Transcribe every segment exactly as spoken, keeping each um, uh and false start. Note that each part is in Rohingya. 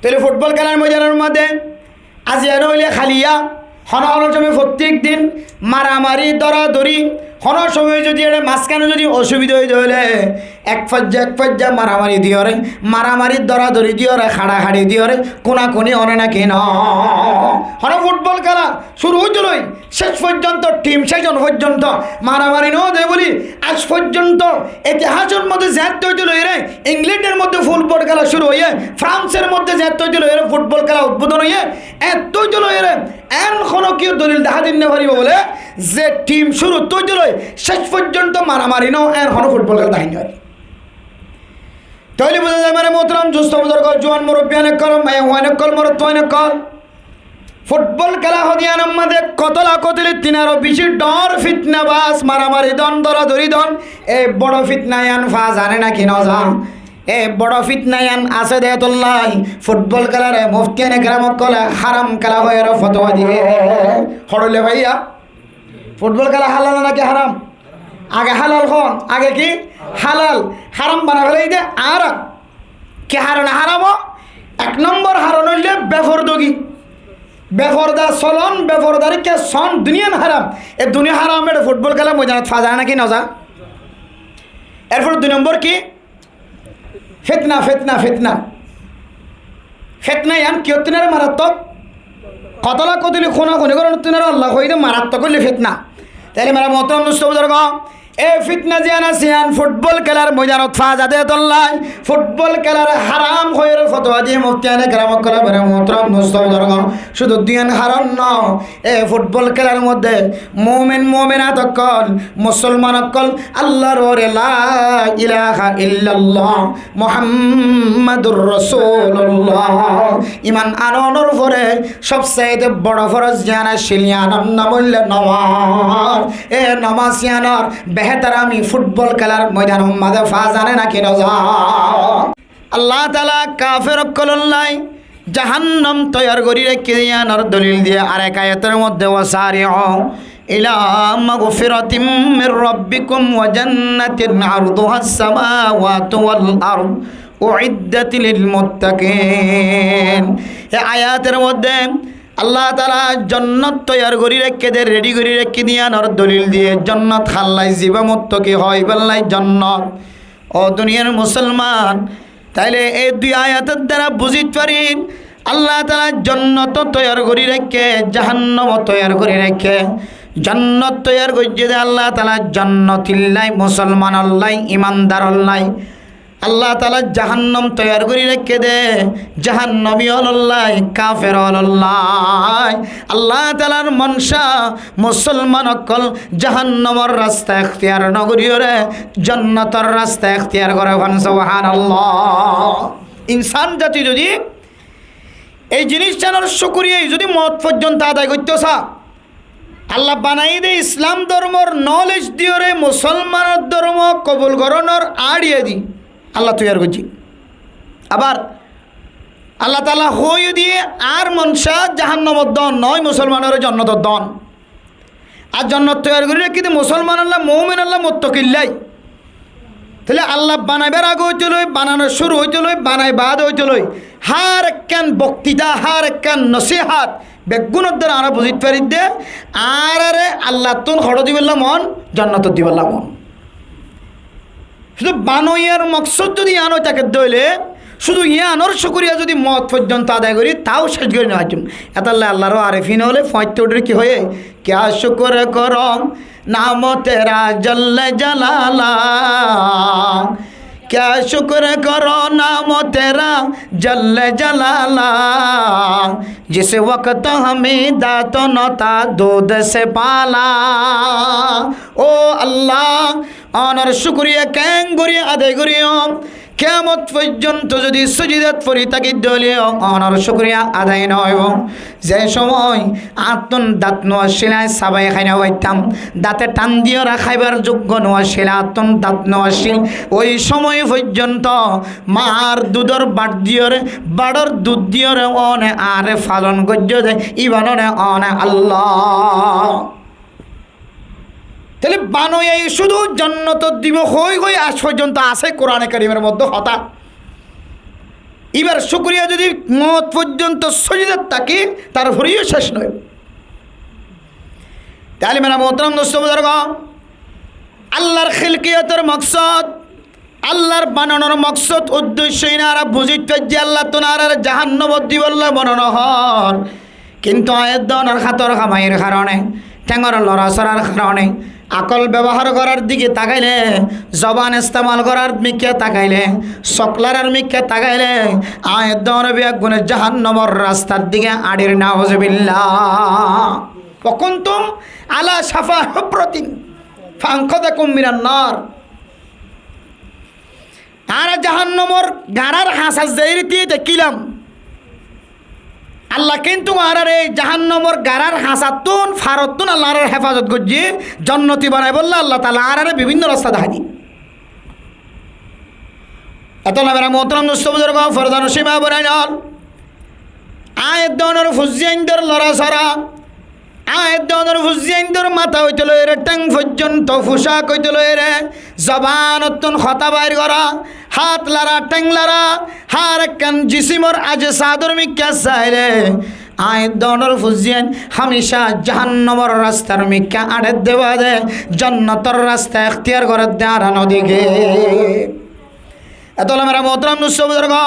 Tóile futbol kélar moidanor modde aziya noóile kaliya, hono hono somoi fottík din maramari, dóradóri, hono somoi zodi ere mazkane zodi osubida ói dóile, ek foijja ek foijja maramari diyore, maramari dóradóri diyore, haçahaçi diyore, kunakuni one naki no. Hono futbol kéla cúru óite loi céc foijjonto, tim céc on foijjonto maramari no de buli, aij foijjonto itihasor modde zeéñtte óite loire, Inglendor modde futbol kéla cúru óiye, Fransor modde zeéñtte óite loire futbol kéla udbodon óiye, eéñtte óite loire, en hono kiyó dolil dahá di no faribo bole, ze tim cúrutte óite loi céc foijjonto maramari no, en hono futbol kéla dahá no faribo. Tóile buzá zai mane muhtaram dusto buzurgo, juwan murubbiyan ókkol, maiyafuain ókkol, morotfuain ókkol, futbol kéla hodiyánor modde kotola kotoli tinaro beci dor fitna bas, maramari don, dóradóri don, e boro fitna iyan fa zane naki no za? E boro fitna iyan asé de tollai futbol kélare muftiyane keram ókkole haram kéla hoiyore fotuwa diye. Hoçoilla baiya, futbol kéla halal naki haram? Age halal hon, age ki halal, haram banai félaiye de añára. Ki harone haram ó? Ek nombor haron óilde befordagi. Beforda solon, befordar ikká son, duniyan haram. E duniya haram ere futbol kéla moidanot fa za naki no za? Erfor dui nombor ki? Fitna, fitna, fitna. Fitna iyan kiyóttunare marattok? Kotola kotoli, kunakuni goron tunare Allah hoide marattok óilde fitna. Tóile mera muhtaram dusto buzurgo, e fitna ziyan asé iyan futbol kélar moidanot fa za de tollai futbol kélar haram hoiyore fotuwa diye muftiyane keram ókkole, mera muhtaram dusto buzurgo. Cúdu duiyan haron no, e futbol kélar modde mumin muminat ókkol, musolman ókkol, Allar uore la ilaha illallah Muhammadur Rasulullah iman anonor fore sobsaite boro foroz ziyan accíl, iyanor nam óilde nomaz. E nomaz iyanor behétar ami futbol kélar moidanor modde fa zane naki no za? Allah taala kafer ókkolor lai jahannam toiyar gorí raikké de iyanor dolil diye arek ayator modde, "Wasari'u ila magfiratin min rabbikum wa jannatin arduhas samawatu wal ard u'iddat lil muttaqin." E ayator modde Allah taala jonnot toiyar gorí raikké de, redi gorí raikké de iyanor dolil diye, jonnot hallai ziba muttaki hoó iballai jonnot. Ó duniyar musolman, tóile e dui ayator duara buzit fari, Allah taala jonnot toiyar gorí raikké, jahannam toiyar gorí raikké. Jonnot toiyar goijje de Allah taala jonnotor lai, musolmanor lai, imandaror lai. Allah taala jahannam toiyar gorí raikké de jahannami ókkolor lai, kafer ókkolor lai. Allah taalar monca musolman ókkol jahannamor rasta ektiyar no goríyore jonnotor rasta ektiyar gore fán, subhanallah. Insan zati zodi ei jinis iyanor cúkuriya zodi moot foijjonto adai goitto sa, Allah banaiyé de Islam dormor nolej diyore musolmanor dormo kobul goronor añçiya di Allah toiyar goijje. Abar Allah taala hoiyé de añár monca jahannamot don no, musolmanore jonnotot don. Ar jonnot toiyar gorí raikké de musolmanor lai, muminor lai, muttakir lai. Tóile Allah banaibar age óite loi, bananor cúru óite loi, banai baade óite loi, hár ekkán boktita, hár ekkán nosihat, beggúnor duara añára buzit fari de, añárare Allattún hoçé dibolla mon, jonnotot dibolla mon. Cúdu banoiyar moksod zodi iyan ói táke de óile, cúdu iyanor cúkuriya zodi moot foijjonto adai gorí, tau cec gorí no faijjum. Etolla Allar arefin ókkole foñitte uçíyore ki hoiye? کیا شکر کروں نام تیرا جل جلالہ، کیا شکر کروں نام تیرا جل جلالہ، جس وقت ہمیں دانتوں نہ تھا دودھ سے پالا۔ Ó Allah, onor cúkuriya keén gorí adai goríyum? Kiyamot foijjonto zodi sujudat fori táki de óileyo onor cúkuriya adai no óibo. Ze cómoi añáttun dant no accíl, añí sabai hái no faittam, dante than diyore háibar zuggo no accíl, añáttun dant no accíl, ói cómoi foijjonto maar dudor baç diyore, baçor dud diyore one añáre falon goijjó de, iban one one Allah. Tóile banoiye cúdu jonnotot dibo hoi hoi aij foijjonto asé Kurane Kerimor modde hotá. Íbar cúkuriya zodi moot foijjonto sójidat táki, tarfore yó céc no óibo. Te alimana muhtaram dosto buzurgo, Allar kholkiyotor moksod, Allar bananor moksod, uddecco iín añára buzit faijjí, Allattún añárare jahannomot dibolla mone no hoór. Kintu aññí edde onor hátor hamair karone, théngor lora-sorar karone, akol bebohár gorár dike takaile, zoban estemal gorár mikká takaile, sók larar mikká takaile, aññí edde onor beggúne jahannomor rastar dike añçir, nauzubillah. Wa kuntum ala shafa hufratin fa anqadhakum minan nar. Añára jahannomor garar hañsat zaiyóre tíai tákilam. Allah kintu añárare jahannomor garar hañsattún, farottún Allah añárare hefazot goijjé, jonnoti banaibolla Allah taala añárare bibinno rasta dahái diyé. Etolla mera muhtaram dosto buzurgo, fordanocin ma bonain ol, aññí edde onor fuain dor lora-sora, aññí edde onor fuain dor mata óite loire théng foijjonto, fucak óite loire, zobanottún hotá bair gora, hát lara, théng lara, hár ekkán jisimor ajesador mikká saile, aññí edde onor fuain hamica jahannomor rastar mikká añçer de bade, jonnotor rasta ektiyar gorer de añára no deki. Etolla mera muhtaram dosto buzurgo,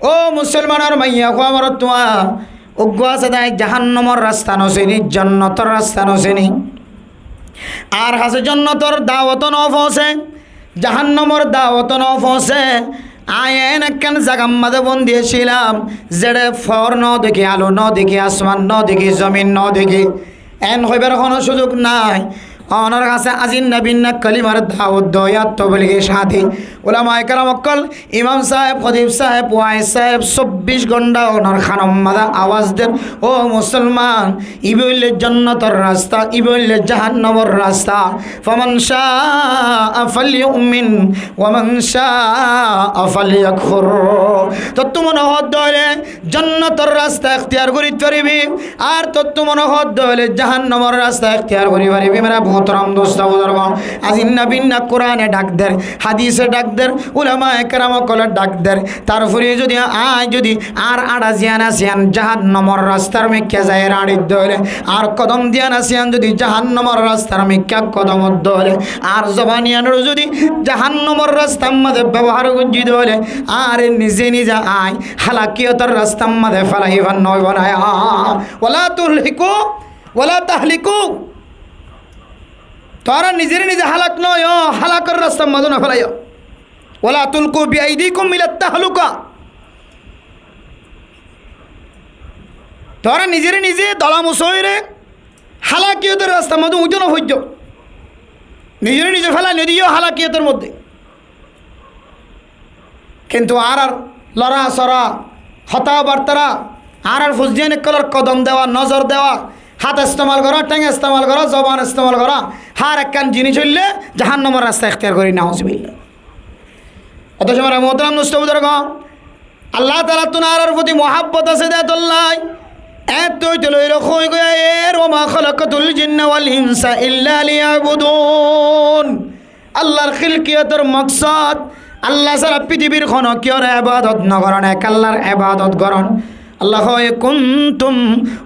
ó musolmanor maiyafua, morotfua, uggúa asé de jahannomor rasta no sini, jonnotor rasta no sini. Añár hañsé jonnotor dawot no foóñse, jahannomor dawot no foóñse. Aññí en ekkán zagar maze bondi accílam, zeçé foór no deki, alu no deki, asman no deki, zomin no deki. En hoibar hono suzuk nai. Onor hañsé aijja binna kolimar dawot doya, tobligi sáñti, ulamaye keram okkol, imam sáheb, hótib sáheb, waiz sáheb, sobbic gonta onor hanor maze awaz der, ó musolman, iba óilde jonnotor rasta, iba óilde jahannomor rasta. Faman sha'a falyu'min wa man sha'a falyakfur. Tottú mone hoó de óile jonnotor rasta ektiyar gorit faribi, ar tottú mone hoó de óile jahannomor rasta ektiyar gori faribi. Mera muhtaram dosto buzurgo, aijja binna Kurane dhak der, hadise dhak der, ulamaye keram okkole dhak der. Tarfore zodi aññí zodi añár añça ziyan asé yián jahannomor rastar mikká zaiyóre añçir de óile, añár kodom diyan asé yián zodi jahannomor rastar mikká kodom ór de óile, añár zoban yiánore zodi jahannomor rastar maze bebohár goijjí de óile, añáre nize nize aññí halakiyotor rastar maze félai fán no óibo nai. Wala tulhiku wala tahliku. Tuáñra nizere nize halak no óiyo, halakor rastar maze no félaiyo. Wala tulku bi aidikum ilat tahluka. Tuáñra nizere nize dola musóire halakiyotor rastar maze uñto no foijjo. Nizere nize félai no diyo halakiyotor modde. Kintu añárar lora-sora, hotá-bartara, añárar fuain okkolor kodom dewa, nozor dewa, hát estemal gora, théng estemal gora, zoban estemal gora, hár ekkán jinis óilde jahannomor rasta ektiyar gori, nauzubillah. Otoco mera muhtaram dosto buzurgo, Allah taalattún añárar foti muhabbot asé de tolla, ettót óite loire hoi goi ayer, wa ma khalaqtul jinna wal insa illa liya'budun. Allar kholkiyotor moksod, Allah sára fitibir honokiyór ebadot no goron, ek Allar ebadot goron. Allah hoó, kuntum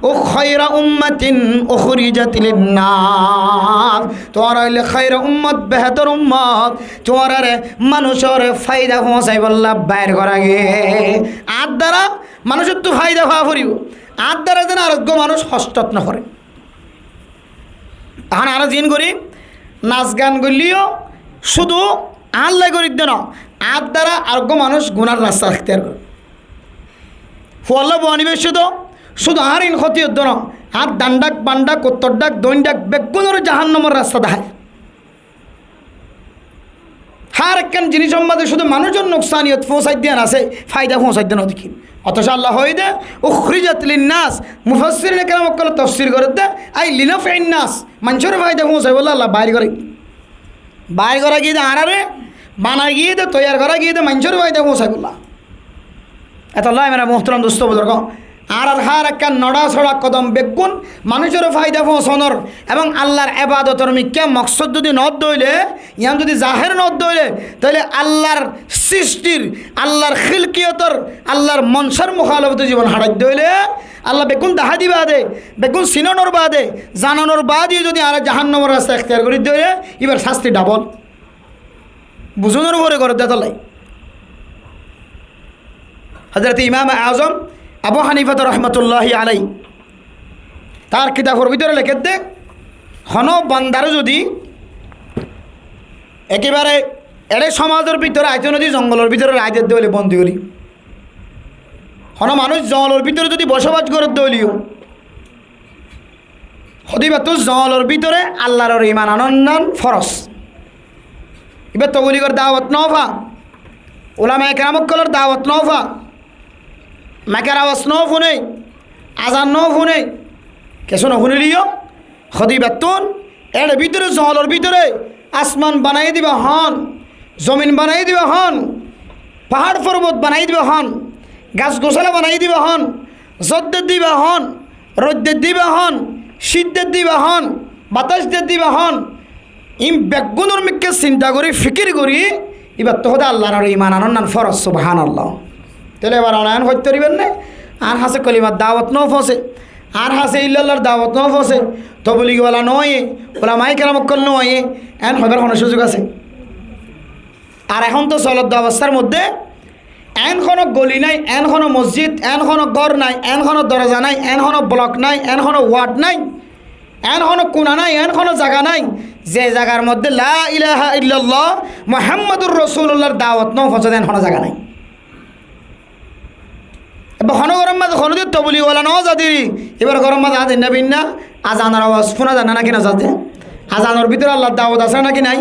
khayra ummatin ukhrijat linnas. Tuáñra óile khayra ummot, behétor ummot. Tuáñrare manúcore faida foóñsaibolla bair gora giyé. Añár duara manúcottu faida faa foribo. Añár duara zen areggúa manúc hostot no fore. Ehón añára ziín gorí, nas gan goillé yó cúdu añálla gorí dé no, añár duara areggúa manúic gunár rasta ektiyar goré. Fuallá buaní beiccí dé, cúdu añár iín hóti ódde no, añár dhan dhák, bá dhák, uttor dhák, doin dhák, beggúnoré jahánnamor rasta dahái. Hár ekkán jinícor mazé cúdu manúicor nuksaniyot foóñsai dé yián asé, faida foóñsai dé no dekí. Otoco Allah hoiyé dé, "ukhrijat linnas", mufassirine keram ókkole tofsir goré dé, "ay linaf'in nas", maincóre faida foóñsaibolla Allah bair goré. Bair gorá giyé dé añáráre, bana giyé dé, toiyar gorá giyé dé maincóre faida foóñsaibolla. Etolla mera muhtaram dustó buzurgó, Añárar hár ekkán noçá-soçá kodom beggún manúicoré faida foóñsonor ebong Allar ebadotor mikká moksód zodi noódde óile, yián zodi zahér noódde óile, tóile Allar srísthir, Allar hílkiyotor, Allar monsár muhálofot zibon haçaidde óile, Allah beggún dahái di baade, beggún sinonor baade, zanonor baade zodi añára jahannamor rasta ektiyar gorídde óile, íbar cásti dhabol. Buzónor uore gorédde tollai. Hozrot Imam Azom Abu Hanifata rahmatulláhi alai tar kitafor bútore lekédde, honó bandare zodi ekebare eçé somazor bútore aitó nodi, zongolor bútore raái dedde óile bondi gorí, honó manúic zongolor bútore zodi bosabas gorédde óileyo, hóde íbattú zongolor bútore Allar uore iman anonnán foros. Íba tobligor dawot nofa, ulamaye keram ókkolor dawot nofa, maikor abas nofúne, azan nofúne, kessú nofúniliyo, hóde íbattún, éçe bútore, zongolor bútore, asman banaiyé diba hon, zomin banaiyé diba hon, faháçforbot banaiyé diba hon, gas-gosala banaiyé diba hon, zór dedde íba hon, roid dedde íba hon, cít dedde íba hon, batáis dedde íba hon, ín beggúnor mikká sinta gorí, fikir gorí, íbattú hóde Allar uore iman anonnán foros, subhánallah. Tóile ebar onoráyen hoitó faribá né, añár hañsé kolimar dawot nofoóñse, añár hañsé illallar dawot nofoóñse, tobligiwala noóiye, ulamaye keram ókkol noóiye, eén hoibar honó cúzug asé? Ar ehón toó solodde obostár modde eén honó goli nái, eén honó mosjid, eén honó gór nái, eén honó doroza nái, eén honó blok nái, eén honó ward nái, eén honó kuna nái, eén honó zaga nái, ze zagar modde la ilaha illallah Muhammadur Rosulullar dawot nofoóñsede eén honó zaga nái. Ebbe honó górór mazé honódin tobligwala nozadiri, íbar górór mazé añára binná azanor abas fúna za né náki nozade? Azanor bútore Allar dawot asé né náki nái?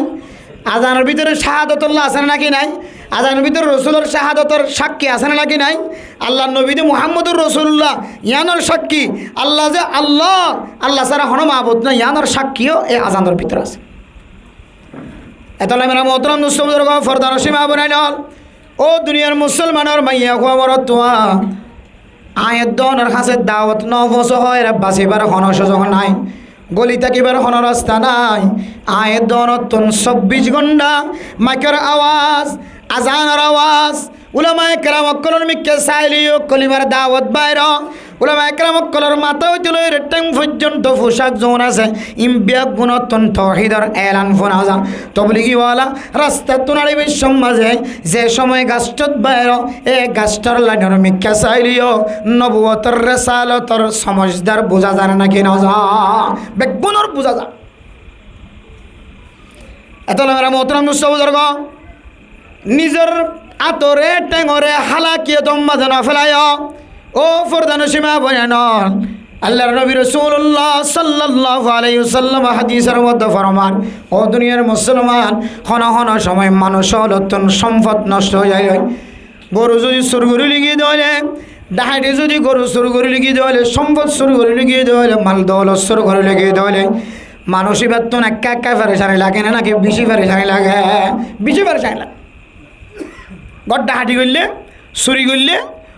Azanor bútore cáhadotolla asé né náki nái? Azanor bútore Rosulor cáhadotor sákki asé né náki nái? Allar nobi de Muhammadur Rosulullah, yiánor sákki. Allah ze Allah, Allah sára honó mabud nái, yiánor sákkiyo e azanor bútore asé. Etolla mera muhtaram dustó buzurgó, fordanocin maa boináin ókkol, ó duniyar musolmanor maiyafua morotfua, aññí edde onor hañsé dawot nofoóñso hoiyóre basibar honó cúzug nái, goli tákibar honó rasta nái. Aññí edde onottún sobbic gónda maikor abas, azanor abas, ulamaye keram ókkolor mikká saileyó kolimar dawot bairó, ulamaye keram ókkolor matá óite loiyóre théng foijjonto fucák zoún asé, ín beggúnottún touhídor elan fúna za. Tobligiwala rastattún añçibar cómot mazé ze cómot gasthót bairó, e gasthór lainor mikká saileyó nobuwotor resalotor somosdar buzá za né náki noza? Beggúnor buzá za. Etolla mera muhtaram dustó buzurgó, nizor átore, théngore hálakiyotor mazé nofélaiyo. Ó fordanocin maa boináin ókkol, Allar nobi Rosulullah sallallahu alaihi wasallam hadisor modde formar, ó duniyar musolman, honó honó cómot manúic ókkolottún sómfot nocthó ói zailói. Goru zodi sur gorí loi giyé de óile, dhahañte zodi goru sur gorí loi giyé de óile, sómfot sur gorí loi giyé de óile, mal doulot sur gorí loi giyé de óile, manúic íbattún ekká ekká ferecani lage né náki beci ferecani lage? Beci ferecani lage. Gór dhahañti goille, suri goille,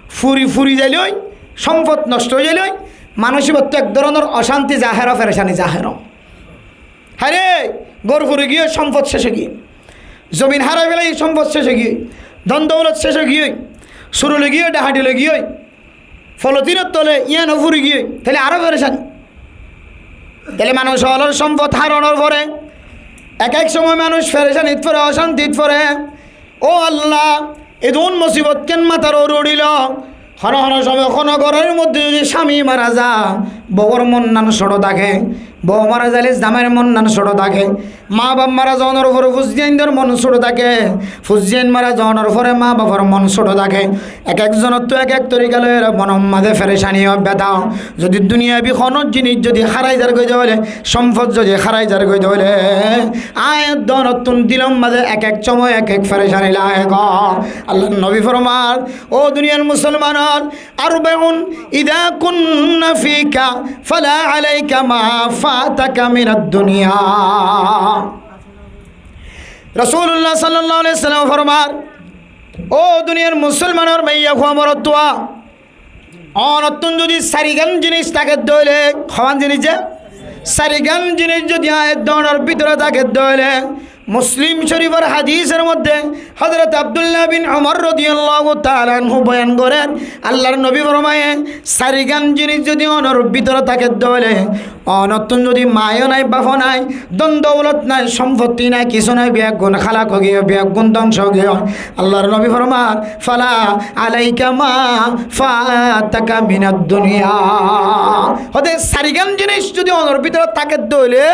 furi furi zailói, sómfot nocthó ói zailói, manúic íbattú ek dóronor ocánti zahér ó, ferecani zahér ó. Hare, gór furi giyói, sómfot céc ói giyói. Zomin hárai félaiye, sómfot céc ói giyói. Don doulot céc ói giyói. Suri loi giyói, dhahañti loi giyói. Folotinor tole yían ó furi giyói. Tóile aró ferecani. Tóile manúic ókkolor sómfot háronor fore ek ek cómot manúic ferecanit fore, ocántit fore. Ó Allah, edún mosibot ken matar uore uçílo. Honó honó cómot honó góror modde zodi cámi mara za, bouwor monnán cóñço táke. Bou mara zaile zamair monnán cóñço táke. Maa baf mara zonor fore fuaindiaindor mon cóñço táke. Fuain mara zonor fore maa bafor mon cóñço táke. Ek ek zonottú ek ek torika loiyóre monor mazé ferecani ó, beta ó. Zodi duniyabi honó jinis zodi hárai zargói de óile, sómfot zodi hárai zargói de óile, aññí edde onottún dilor mazé ek ek cómot ek ek ferecani lage gó. Allar nobi formar, ó duniyar musolman ókkol, أربع إذا كن فيك فلا عليك ما فاتك من الدنيا. Rosulullah sallallahu alaihi wasallam formar, ó duniyar musolmanor maiyafua morotfua, Onottún zodi sairgán jinis táke dé óile, hoón jinis ze? Sairgán jinis zodi añár dónor bútore táke dé óile, Muslim Córifor hadísor modde Hózorot Abdullah bin Umar rodiyallahu taala anhu boyan gorer, Allar nobi formaye, sairgán jinis zodi onor bútore táke dé óile, onottún zodi mayo nai, bafo nai, dón doulot nai, somfottí nai, kissú nai, beggún hálak ói giyói, beggún dóngco ói giyói. Allar nobi formar, "Fala alaika ma fataka minad dunya." Hóde sairgán jinis zodi onor bútore táke dé óile,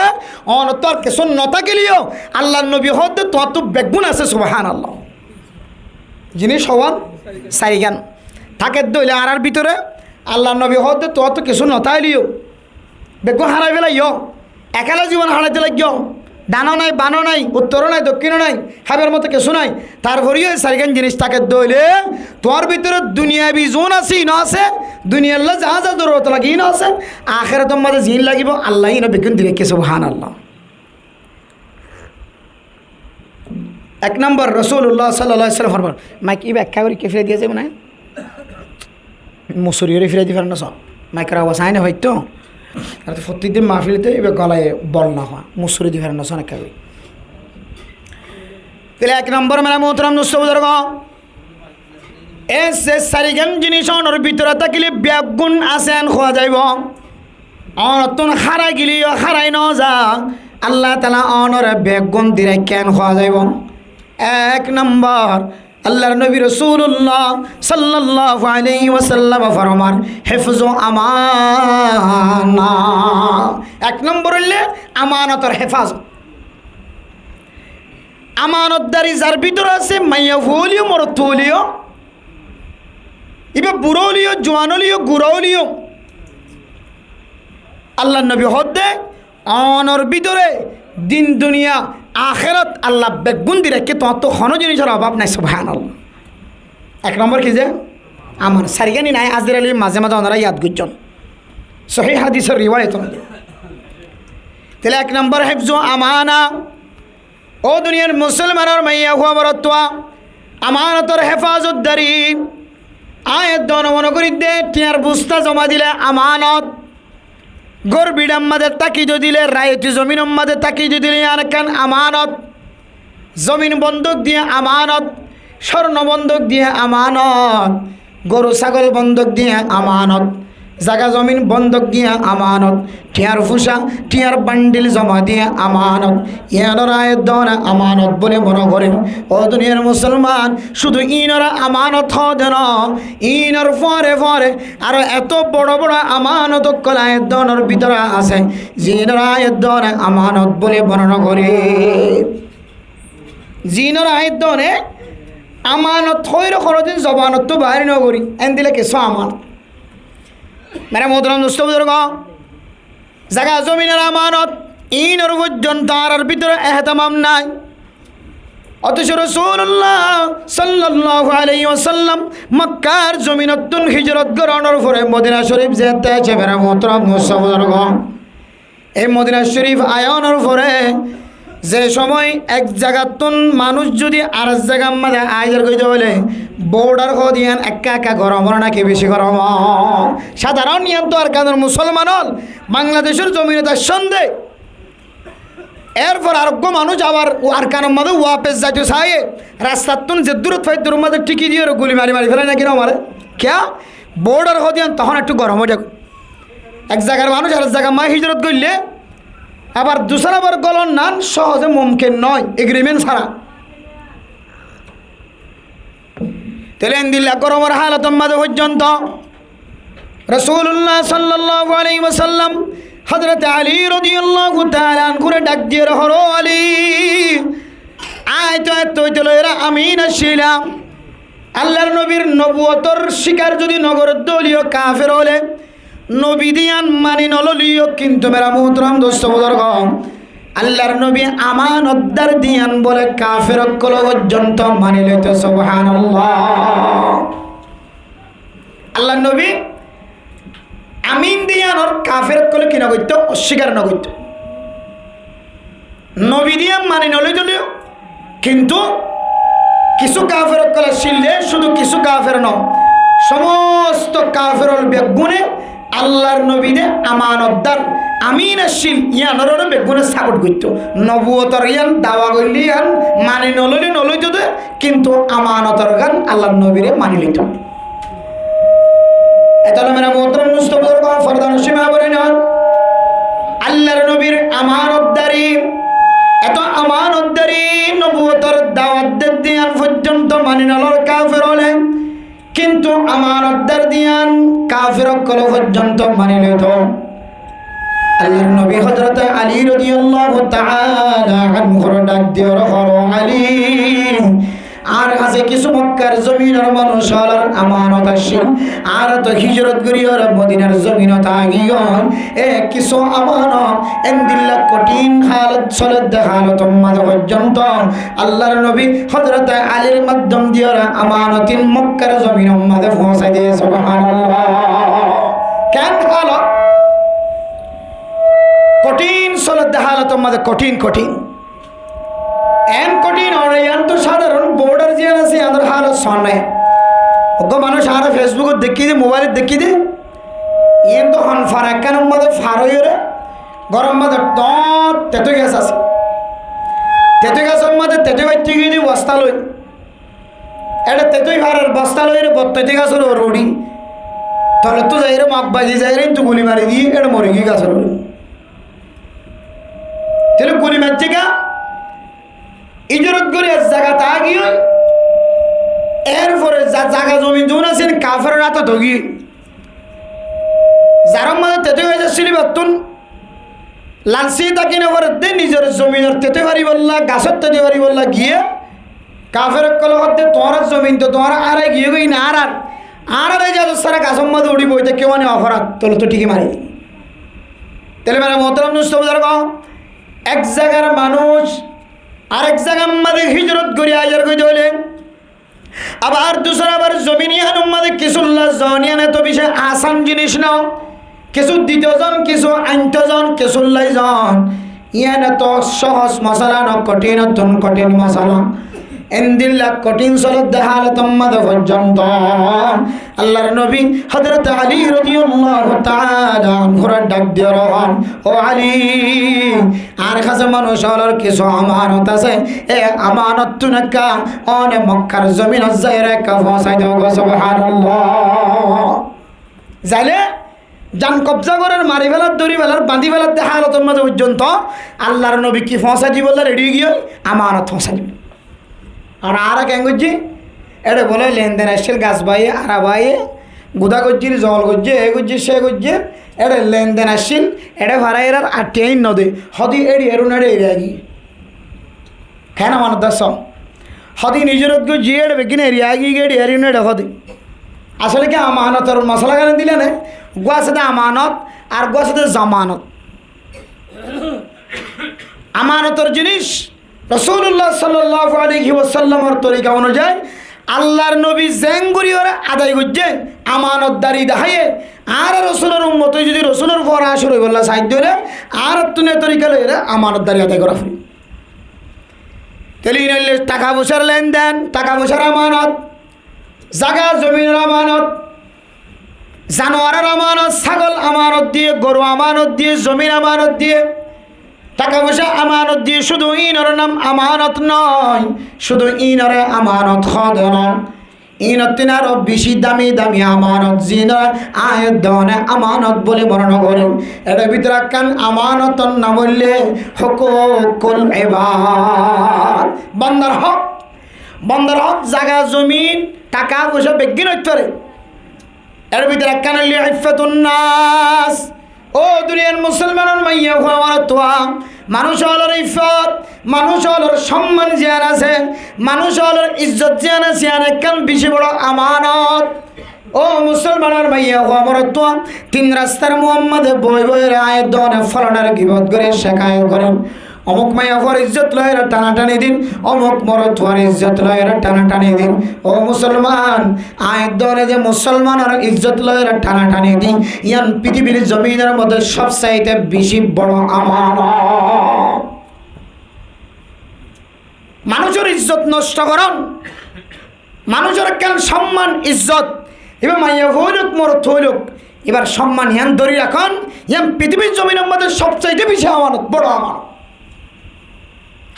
onottú ar kissú no tákileyó, Allar nobi hóde tuáñttú beggún asé, subhánallah. Jinis hoón? Sairgán. Táke dé óile añárar bútore, Allar nobi hóde tuáñttú kissú no tákileyó, beggún hárai félaiyó. Ekela zibon háraito laiggó. Dano nai, bano nai, uttoró nai, dokkíno nai, háibar moto kissú nai. Tarforeyó e sairgán jinis táke dé óile, tuáñr bútore duniyabi zun asé, íno asé, duniyalla za za zorurot lage, íno asé, akérotor modde ziín lagibo, Allaye íno beggún di raikké, subhánallah. Ek nombor, Rosulullah sallallahu alaihi wasallam formar, maik íba ekká gorí ki félai diya zaibo né? Musuri gorí félai di fare né só? Maikor abas aái no faitto. Ar to fottí din mahfilot íba golaye bol no fa. Musuri di fare né só ekká gorí? Tóile ek nombor, mere muhtaram dustó buzurgo, e ze sairgán jinis onor bútore tákile beggún asé en hoó zaibo. Onottún hárai gileyó hárai no za, Allah taala onore beggún di raikké en hoó zaibo. Ek nombor, Allar nobi Rosulullah sallallahu alaihi wasallam formar, "Hifzu amana." Ek nombor óile amanotor hefazot. Amanotdari zar bútore asé, maiya fua óileyo, morot fua óileyo, íba burá óileyo, juan óileyo, gura óileyo, Allar nobi hóde, onor bútore din duniya, akérot Allah beggún di raikké, tuáñttú honó jinisor obab nai, subhánallah. Ek nombor ki ze? Amanot. Sairgán ín añí Azir Ali maze maze onora yad goijjón. Sohí hadísor riwayot. Tóile ek nombor hifzu amana. Ó duniyar musolmanor maiya fua morot fua, amanotor hefazotdari. Añí edde mone gorí de, tiañr busta zoma dile amanot. Gór biçar maze táki dói dile, raiti zominor maze táki dói dile, yián ekkán amanot. Zomin bondok diye amanot, córno bondok diye amanot, goru sagol bondok diye amanot, zaga zomin bondok diye amanot, tiañr fusa, tiañr bandil zoma diye amanot. Yiánore añí edde amanot buli mone gorí. Ó duniyar musolman, cúdu iínore amanot hoó de no, iínor fore fore aró eto boro boro amanot ókkol añí edde onor bútore asé, ziínore añí edde amanot buli mone no gorí. Ziínore añí edde amanot hoiyóre honó din zobanottú bair no gorí, endilla kissú amanot. Mere muhtaram dustó buzurgo, zaga zominor amanot, iínor foijjonto añárar bútore ehtemam nai. Otoco Rosulullah sallallahu alaihi wasallam Makkar zominottún hijrot gorónor fore Modina Corif zette aiccé, mere muhtaram dustó buzurgo. Ei Modina Corif aiyónor fore ze cómoi ek zagattún manúic zodi arek zagar maze aizar goi de óile, bordar hoó de yián ekka ekka gorom ór naki beci gorom ór? Sadaron yián to Arkanor musolman ól, Bangladecór zominot aiccón de. Erfor areggúa manúic abar Arkanor maze wapes zaito saiyé, rastattún ze durot fai duror maze thíki diyóre guli mari mari félai naki no mare? Kiyá? Bordar hoó de yián tohón ekku gorom ói táke. Ek zagar manúic arek zagar maze hijrot goille, abar dusárabar golon nan sohoze mumkin no, egriment sára. Tóile endilla goromor halotor maze foijjonto Rosulullah sallallahu alaihi wasallam Hozrot Ali rodiyallahu taala anhure dhak diyóre hoór, "Ó Ali, añí to ettót loiyóre amin accílam." Allar nobir nobuwotor cíkar zodi no goré de óileyo kafer ókkole, nobi de yián mani no loileyo, kintu mere muhtaram dustó buzurgo, Allar nobi amanotdar de yián bole kafer ókkol foijjonto mani loito, subhanallah. Allar nobi amin de yiánor kafer ókkole ki no goitto? Occíkar no goitto. Nobi de yián mani no loito, kintu kissú kafer ókkol accíl de, cúdu kissú kafer no, Somosto kafer ókkol beggúne Allar nobi de amanotdar, amin accíl, yíanoré beggúne saport goittó. Nobuwotor yían dawa goillé yían mani noloilé noloitó de, kintu amanotor gán Allar nobiré mani loitó. Etolla mere muhtaram dustó buzurgo, fordanocin ma boináin, Allar nobir amanotdari, eto amanotdari, nobuwotor dawat dedde yían foijjonto mani nolor kafer ókkole. Kintu amanotdar de yían kafer ókkol foijjonto mani loitó. Allar nobi Hozrot Ali rodiyallahu taala anhure dhak diyóre hoó, "Ali, añár hañsé kissú Mokkar zominor manúc ókkolor amanot accíl, añára to hijrot gorí óre Modinar zominot aigiyói, e kissú amanot endilla kothín halot soledde halotor maze foijjonto Allar nobi Hozrot Alir maddom diyóre amanotin Mokkar zominor maze foóñsai diye." Subhanallah. Ken halot? Kothín soledde halotor maze, kothín, kothín. En kothín óre, yían to sadaron border ziyán asé, yíanor halot sónne. Uggwá manúc añára Facebookot dekí de, mobailot dekí de, yían to hon fara ekkánor maze far óiyore, góror maze dhoóñr tetui gas asé. Tetui gasor maze tetui baittí giyé de bosta loi. Ére tetui farar bosta loi ére botteti gasor uore uçí. Tolottú zaiyóre mok bazi zaiyóre intu guli mari diyé, ére mori giyé gasor uore. Tóile guli maijjé gá, hijrot gorí ek zagat aigiyói, erfore za-, zaga zomin zun asé kaferor átot óigiyói. Zarár maze tetui gas accíl íbattún lalsi táki nofaredde nizor zominor tetui faribolla, gasór tetui faribolla giyé, kafer ókkole hoódde, "Tuáñrar zomin to tuáñra árai giyói goi, na árar, añárar ijazot sára gasór maze uçí boi táikke mane oforad", tolottú thíki mari. Tóile mere muhtaram dustó buzurgo, ek zagar manúc arek zagar maze hijrot gorí aiyér goi de óile, abar dusra bar zomin yíanor maze kissúlla zon yían eto beci asan jinis no. Kissú dito zon, kissú ainto zon, kissúlla zon. Yían eto sohos mosala no, kothínottún kothín mosala. Endilla kothín soledde halotor maze foijjonto Allar nobi Hozrot Ali rodiyallahu taala anhure dhak diyóre hoó, "Ó Ali, añár hañsé manúc ókkolor kissú amanot asé, e amanottún ekká one Mokkar zominot zaiyóre ekká foóñsai do goi." Subhanallah. Zaile zan kobza gorer, mari felar, dóri felar, bañdí felar de halotor maze foijjonto Allar nobi ki foóñsai dibolla redi ói giyói, amanot foóñsai dibolla. Ar añára ken goijjí? Ére bole lenden accíl, gas baiye, ara baiye, guda goijjíl, zol goijjé, e goijjé, se goijjé, ére lenden accíl, ére fara erar aththí ain no de, hodi ére erun ére eri aigiyé. Ken amanot de só? Hodi nizorot goijjé, ére beggín eri aigiyé, ére erun ére hodi. Asole ki amanotor mosala gán dile ne? Uggwá asé de amanot, ar uggwá asé de zamanot. Amanotor jinis Rosulullah sallallahu alaihi wasallamor torika onujai Allar nobi zeén gorí ore adai goijjé, amanotdari deháiye. Añára Rosulor ummot ói zodi Rosulor fore acur óibolla saidde óile, añárattún e torika loi ore amanotdari adai gora foribo. Tóile iín óilde taka foisar lenden, taka foisar amanot, zaga zominor amanot, januaror amanot, ságol amanot diyé, goru amanot diyé, zomin amanot diyé, taka foisa amanot diyé, cúdu iínor nam amanot noó, cúdu iínore amanot hoó de noó. Iínottún aró beci dami dami amanot, ziínore aññí edde one amanot buli mone no gorí. Ére bútore ekkán amanotor nam óilde hukukul ibad. Bandar hók, bandar hók, zaga, zomin, taka foisa beggín óit fare. Ére bútore ekkán óilde iffatun nas. Ó duniyar musolmanor maiyafua, morottúa, manúc ókkolor iffot, manúc ókkolor somman ziyán asé, manúc ókkolor izzot ziyán asé, yían ekkán beci boro amanot. Ó musolmanor maiyafua, morottúa, tin rastar muammáde boi boi ore aññí edde one folonor gibot gorí, cekayot gorí. Omuk maiyafuar izzot loi ore tanatani din, omuk morotfuar izzot loi ore tanatani din. Ó musolman, aññí edde one ze musolmanor izzot loi ore tanatani din, yían pitibir zominor modde sob saite beci boro amanot. Manúcor izzot nosto goron, manúcor ekkán somman izzot, Ibá maiyafuwa óiluk, morotfuwa óiluk, ibár somman yián dóri rakón, yián fitibir zominor modde sobsaite beci amanot, boro amanot.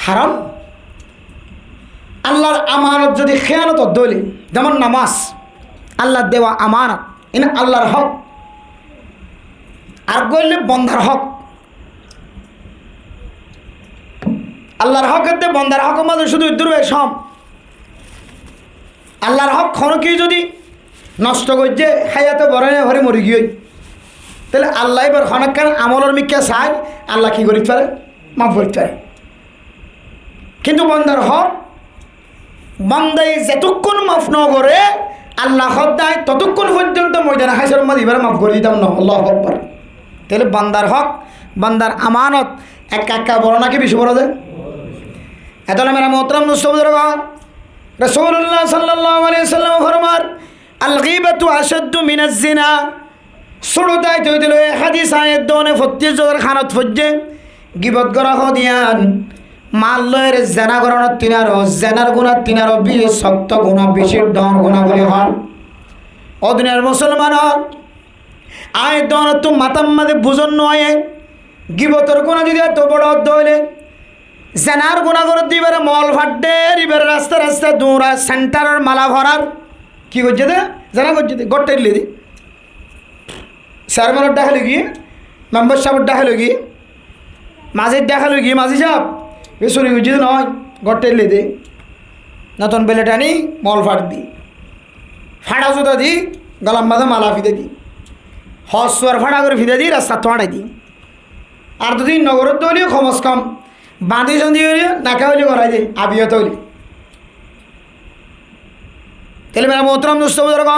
Haron Allar amanot zodi héyanot óile, zemon namaz, Allar dewa amanot, iín Allar hók. Ar uggwá óilde bondar hók. Allar hók edde bondar hókor mazé cúdu iddúr beci hom. Allar hók honó kiyé zodi nosto goijjé, háyate borai no fari mori giyói, tóile Allah ibár honókkan amolor mikká sai, Allah ki gorit fare? Maf gorit fare. Kintu bondar hók, bondaye zetukkun maf no gore, Allah hoddé totukkun foijjonto moidane hácor mazé ibáre maf gori ditam no. Allahu Akbar. Tóile bondar hók, bondar amanot ekka ekka boro naki beci boro de? Ettólla mera muhtaram dustó buzurgo, Rasulullah sallallahu alaihi wasallam formar, "Al-ghibatu ashaddu minaz zina." Cúrut aite óite loi e hádis aññí edde one fottí zodor hanot foijjé, gibot gora hoó de yián, mal loiyóre zena goronottu aró, zenar gunattú aró beci sokto guna, beci dhoóñr guna buli hoór. Ó duniyar musolman ókkol, aññí edde onottú matár mazé buzon no aiyé, gibotor guna zodi eto boro edde óile, zenar guna goródde ibáre mol fadder, ibáre rasta rasta duñrar, sentaror mala forar. Ki goijjé de? Zena goijjé de, gór tháille de. Searmanor dháke loi giyé, membar sábor dháke loi giyé, mazir dháke loi giyé, mazi sáb, e suri goijjé de noó, gór tháille de. Noton belet aní mol faddi, fáñça zuta di, golar mazé mala fidá di, hossuar fáñça gorí fidá di, rastattú fáñçai di. Ar dui din no goródde óile kom se kom bañdí sañdí óile, naka óile gorai de, abiyot óile. Tóile mera muhtaram dustó buzurgo,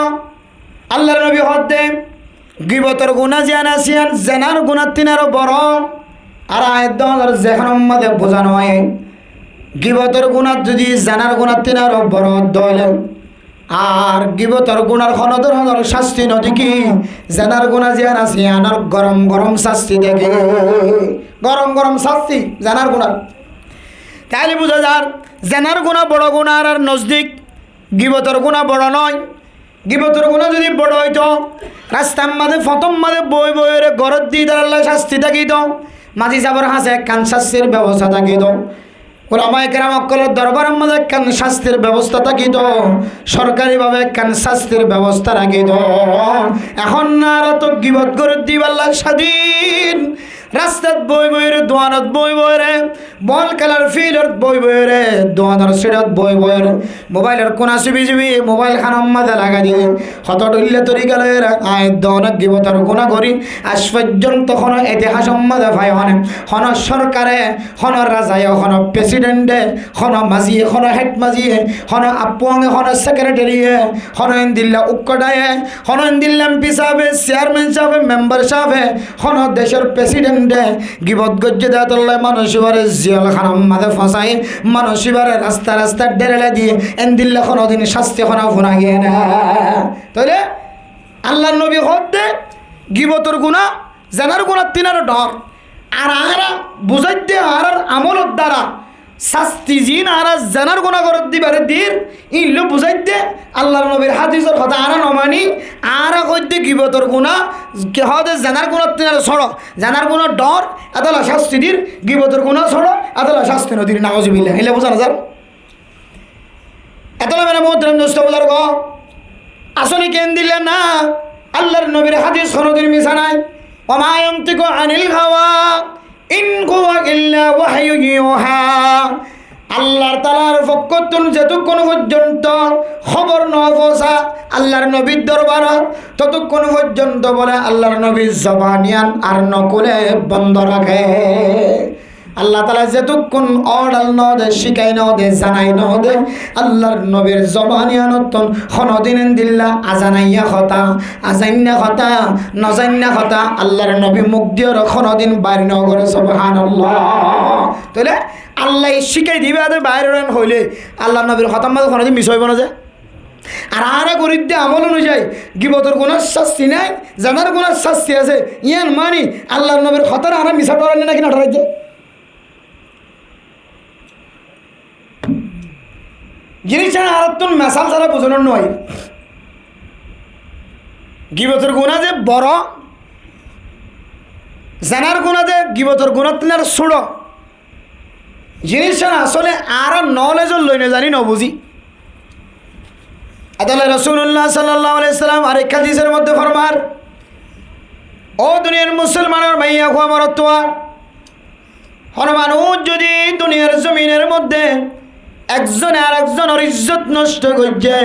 Allar nobi hoódde, gibotor guna ziyán asé yián, zenar gunattú aró boro. Ar aññí edde onore zehánor mazé buzá no aiyé, gibotor guna zodi zenar gunattú aró boro edde óile, ar gibotor gunar honó dóronor cásti no dekí, zenar guna ziyán asé yiánor gorom gorom cásti dekí. Gorom gorom cásti zenar gunar. Tóile buzá zar, zenar guna boro guna, ar, ar nozdik, gibotor guna boro noó. Gibotor guna zodi boro óito, rastar mazé, fotór mazé boi boiyóre goródde ítarallá cásti tákito, mazi sábor hañsé ekkán cástir bebosta tákito, ulamaye keram ókkolor dorbaror mazé ekkán cástir bebosta tákito, sorkari bábe ekkán cástir bebosta rakito. Ehón añára to gibot goródde íballá sadin, rastat boi boiyóre, duanot boi boiyóre, bol kélar fíldot boi boiyóre, duanor siçot boi boiyóre, mobailor kuna sibi sibi, mobail hánor mazé lagai di, hoto dhoilla torika loiyóre aññí edde one gibotor guna gorí. Aij foijjonto honó itihasor mazé faiyó né, honó sorkare, honó razaye, honó presidente, honó maziye, honó hed maziye, honó affuañge, honó sekretariye, honó endilla ukkodaye, honó endilla empi sábe, cearmen sábe, membar sábe, honó decór presidente gibot goijjé de etolla manúic ibáre ziyol hánor mazé fosai, manúic ibáre rasta rasta dherelai di, endilla honó din cásti honó funa giyé né? Tóile Allar nobi hoódde gibotor guna zenar gunattú aró dhoóñr. Ar añára buzáidde añárar amolor dara cásti ziín añára zenar guna goródde íbare dir, íin loi buzáidde Allar nobir hádisor hotá añára no maní, añára hoóidde gibotor guna, ki hoóde zenar gunattú aró sóço, zenar guna dhoóñr, etolla cásti dir, gibotor guna sóço, etolla cásti no dir, nauzubillah, ílla buzá no zar. Etolla mera muhtaram dustó buzurgo, asóle ki endilla ná, Allar nobir hádis honó din misá nái. "Wa ma yantiqu anil hawa, in huwa illa wahyun yuha." Allar talar fokkóttun zetukkun foijjonto hóbor no foóñsa Allar nobir dorbarot, totukkun foijjonto bóle Allar nobir zoban yián ar no kúle, bondo raké. Allah taala zetukkun odal no de, sikai no de, zanai no de, Allar nobir zoban yanottun honodin endilla azanaiya hota, azainna hota, nozainna hota Allar nobi muk diyore honodin bair no gore. Subhanallah. Toile Allah sikai diba de bair oren hoile Allar nobir hotar maze honodin misa oibo na je? Ar añára goridde amol onuyai gibotor gunar sasti nai, zanar gunar sasti ase, iyan mani Allar nobir hotar añára misa dhoraiye naki no dhoraiye? Jinissan añárattun mesal sara buzon no aiyé. Gibotor guná ze boro, zenar guná ze gibotor guná tún ar súço. Jiníssan asóle añára nolejor loi no zani, no buzí. Adalla Rosulullah sallallahu alaihi wasallam arek hádisor modde formar, "Ó duniyar musolmanor maiyafua morotfua, hono manúc zodi duniyar zominor modde ekzone arekzonor izzot nosto goijje,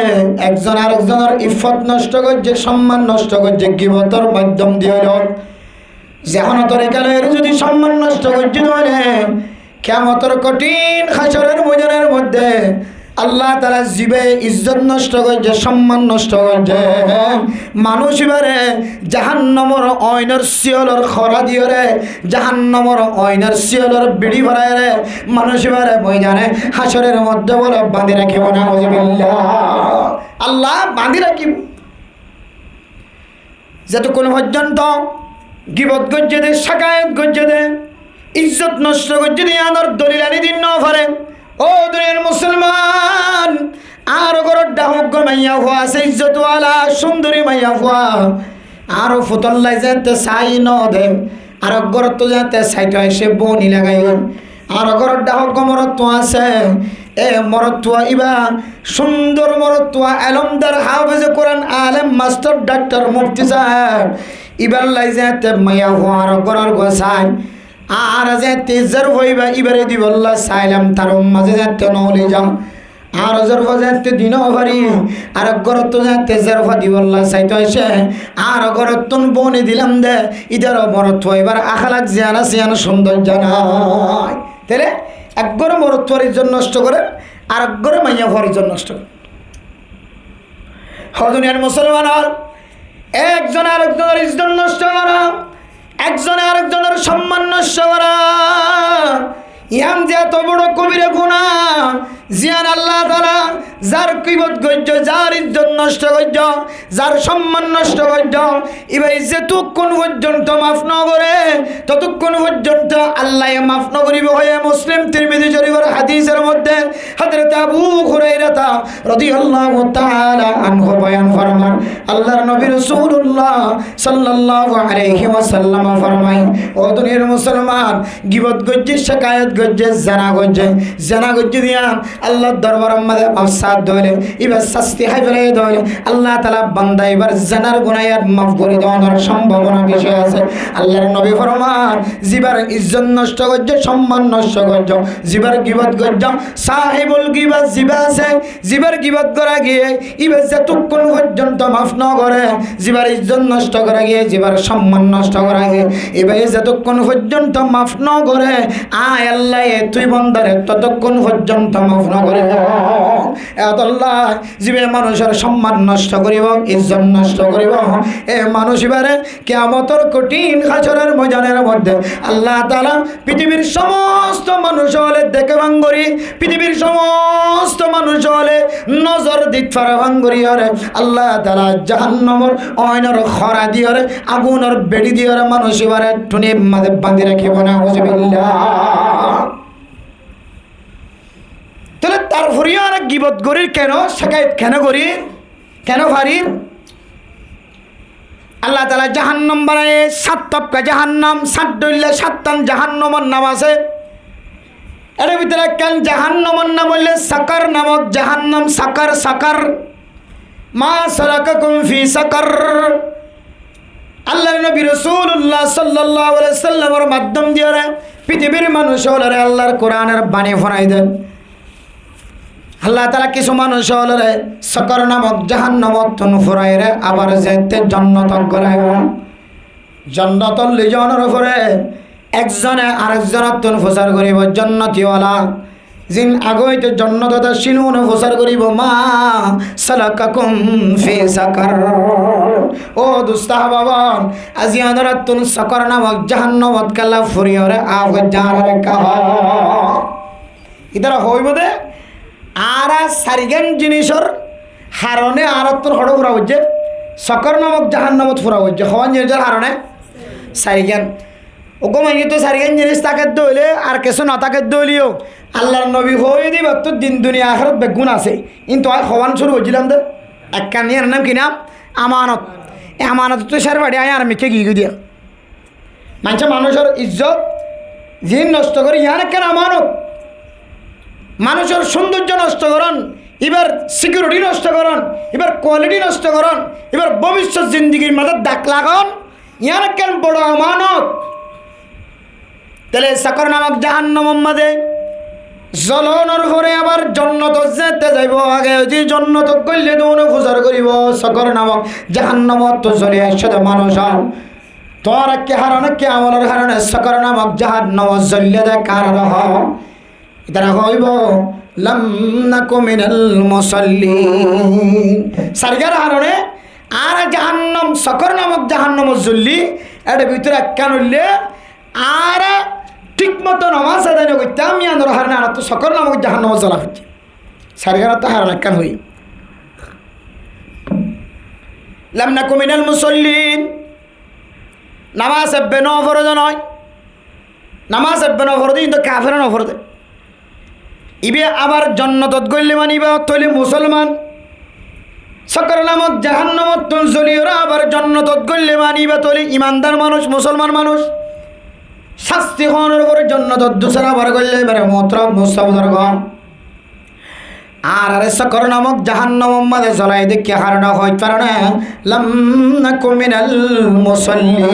ekzone arekzonor iffot nosto goijje, somman nosto goijje, gibotor maiddom di óileyo, ze hono torika loi zodi somman nosto goijje de óile, kiyamotor kothin hácoror moidanor modde Allah taala zibe izzot nosto goijje, somman nosto goijje, manúc ibare jahannamor oinor siyolor hora diyore, jahannamor oinor siyolor biri foraiyore, manúc ibare moidane hácoror modde bole bandi rakibo, nauzubillah. Allah bandi rakibo." Zetukkun foijjonto gibot goijje de, cekayet goijje de, izzot nosto goijje de, iyanor dolil ani di no fare. Ó duniyar musolman, añáro górot dahók gó maiyafua asé, izzot wala, sundori maiyafua. Añáro futolla zeñte sai no de, arek górottu zeñte saito aiccé, boni lagaiye. Añáro górot dahók gó morotfua asé, e morotfua iba sundor morotfua, elomdar, hafeze Kuran, alem, mastor, daktor, mufti saáb, iballa zeñte maiyafua añáro góror gó sai, añára zeñte zarfua iba, ibare dibolla sailam, tar mazé zeñte no loi za. Añáro zarfua zeñte di no fari, arek górottu zeñte zarfua dibolla saito aiccé, añáro górottun boni dilam de, itaró morotfua ibar ahalak ziyan asé, iyan sundor zanai. Tóile ek góre morotfuar izzot nosto gorer, arek góre maiyafuar izzot nosto gorer. Ó duniyar musolman ókkol, ekzone arekzonor izzot nosto gora, ekzone arekzonor somman nosto gora, iyan ze eto boro kobira guná, ziyan Allah taala zar gibot goijjo, zar izzot nosto goijjo, zar somman nosto goijjo, iba zetukkun foijjonto maf no gore, totukkun foijjonto Allaye maf no goribo hoiye Muslim, Tirmizi Shorifor hadisor modde Hazrot Abu Hurairata rodiyallahu taala anhu boyan formar, Allar nobi Rosulullah sallallahu alaihi wasallam formai, ó duniyar musolman, gibot goijje, cekayet goijje, zena goijje, zena goijje de iyan Allar dorbaror mazé maf sa de óile, ibar sasti hái félai de óile, Allah taala banda ibar zenar guná iyan maf gori donor sombabona beci asé. Allar nobi formar, zibar izzot nosto goijjo, somman nosto goijjo, zibar gibot goijjo, sahibul giba ziba asé, zibar gibot gora giye, iba zetukkun foijjonto maf no gore, zibar izzot nosto gora giye, zibar somman nosto gora giye, iba zetukkun foijjonto maf no gore, añí Allaye tui bondare totukkun foijjonto maf no gore. Etolla zibe manúcor somman nosto goribo, izzot nosto goribo, e manúc ibare kiyamotor kothin hácoror moidanor modde Allah taala pitibir somosto manúc ókkole deke bangori, pitibir somosto manúc ókkole nozor dit fare bangori ore Allah taala jahannamor oinor hora diyore, agunor beri diyore manúc ibare thunir mazé bandi rakibo, nauzubillah. Tóile tar foriyo añára gibot gorir keno, cekayet keno gorir, keno farir? Allah taala jahannam banaiye, sat tobka jahannam, sat dhoilla sattan jahannamor nam asé. Ere bútore ekkan jahannamor nam óile Sakar namok jahannam, Sakar, Sakar. ما سلككم في سقر؟ Allar nobi Rosulullah sallallahu alaihi wasallamor maddom diyore pitibir manúc ókkolore Allar Kuranor bani funai der. Allah taala kissú manúc ókkolore Sakar namok jahannamottún furaire abar zeñte jonnotot goraibo. Jonnotot loi zonor fore ekzone arekzonottún fusar goribo, jonnoti wala. Zin age óite jonnotot accíl, une fusar goribo, ما سلككم في سقر? Ó dustó ahbab ókkol, aijja onorattún Sakar namok jahannamot kiyólla furiyore aá foijjó, añárare ekká hoó. Ítara hoibo de, añára sairgán jinísor harone añárattún hoçé fura óiye, Sakar namok jahannamot fura óiye. Hoón jinísor harone? Sairgán. Uggwá maincóttu sairgán jinis táke de óile ar kessú no táke de óileyo, Allar nobi hoóiye de íbattú din duniya ahérat beggún asé. Kintu añí hoón cúru goijjílam de, ekkán, iyánor nam ki nam? Amanot. E amanotottú sár façi aññí ar mikká giyói diya. Maincé manúicor izzot ziín nosto goré, yián ekkán amanot. Manúicor cúndoijjo nosto gorón, íbar sikíuriti nosto gorón, íbar kualiti nosto gorón, íbar bóbissot zindigir mazé dak lagón, yián ekkán boro amanot. Tóile Sokor namok jahannomor mazé zolonor fore abar jonnotot zeéñtte zaibou, age ói de jonnotot góille duúne fusár goríbou, Sokor namok jahannomottú zoli aiccé de manúic ól. Tuáñra ki harone, ki amolor harone Sokor namok jahannomot zoillé de? Karon hoó, ítara hoibó, "Lam naku minal musallin." Sairgwár harone añára jahannom, Sokor namok jahannomot zolli, ér bútore ekkán óilde añára thík moto nomás adai nogoittám, yiánor harone añárattú Sokor namok jahannomot zola foijjé. Sairgwánottú haron ekkán hoiyé. Lam naku minal musallin. Nomás ebbe noforé de noó. Nomás ebbe noforé de, kintu kafere noforé de. Íba abar jonnotot góille mani íba tóile musolman. Sokor namok jahannomottún zoliyóre abar jonnotot góille mani íba tóile imandar manúic, musolman manúic. Sásti hoónor fore jonnotot dusara abar góille, mere muhtarom dustó buzurgo. Añárare Sokor namok jahannomor mazé zolai de ki harone hoóit faron né? Lam naku minal musallin.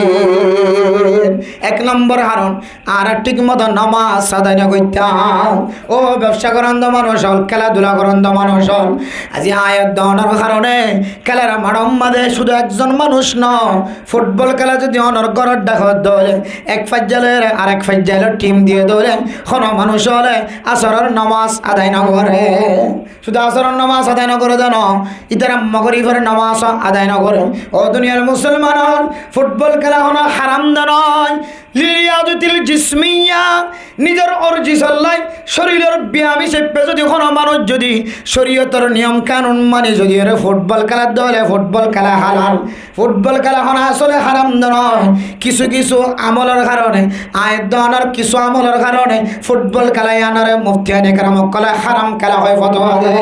Ek nombor haron, añára thík moto nomás adai nogoittám. Ó bebsa goron de manúic ól, kéladula goron de manúic ól, aijja ayat dónor harone kélar maçor mazé cúdu ekzon manúic noó, futbol kéla zodi onor góror dhakot dóile, ek faijja loiyóre arek faijja loi thim diyé dóile, hono manúic óle Asoror nomás adai nogoré. Cúdu Asoror nomás adai nogoré de noó, ítara Mogorifor nomás adai nogoré. Ó duniyar musolman ól, futbol kéla hono haram de noó. Lil riyadatil jismiyya, nizor orzi sollai, córilor biyam hísabe zodi hono manúic zodi córiyotor niyom kanun mani zodi ere futbol kéla dóile futbol kéla halal. Futbol kéla hono asole haram de noó. Kissú kissú amolor harone, ayat dónor kissú amolor harone futbol kéla yiánore muftiyane keram ókkole haram kéla hoi fotuwa de.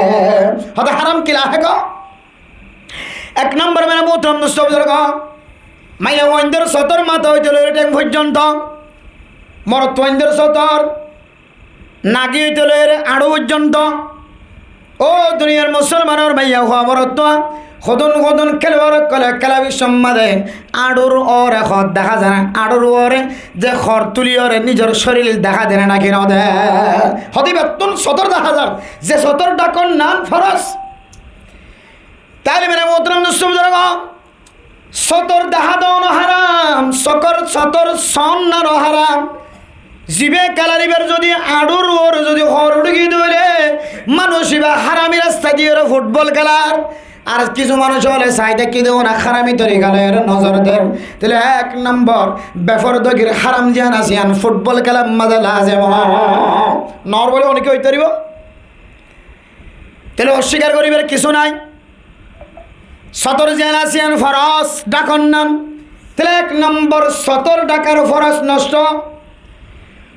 Hoto haram kéla hé gó? Ek nombor, mere muhtarom dustó buzurgo, maiyafuaindor sotor mata óite loiyóre theng foijjonto, morotfuaindor sotor nagi óite loiyóre añçu foijjonto. Ó duniyar musolmanor maiyafua morotfua, hodún hodún kéluwar ókkole kéla biccór mazé añçur uore hoor deká zar né, añçur uore ze hoor tuliyóre nizor córil deká de né náki node? Hoto íbattún sotor deká zar, ze sotor dhakon nan foros. Tóile mere muhtarom dustó buzurgo, sotor deká dóno haram, sokor sotor sonnano haram. Zibe kélar íbar zodi añçur uore zodi hoor uçí giyé dóile, manúic íba harami rasta diyóre futbol kélar. Ar kissú manúic óle sai táke de uore harami torika loiyóre nozor der. Tóile ek nombor, befordagir haram ziyán asé yián futbol kélar mazé lazem. Noó bóli onek hoito faribó. Tóile ossíkar goríbar kissú nái. Sotor ziyán asé yián foros, dhakon nan. Tóile ek nombor sotor dhakar foros nosto.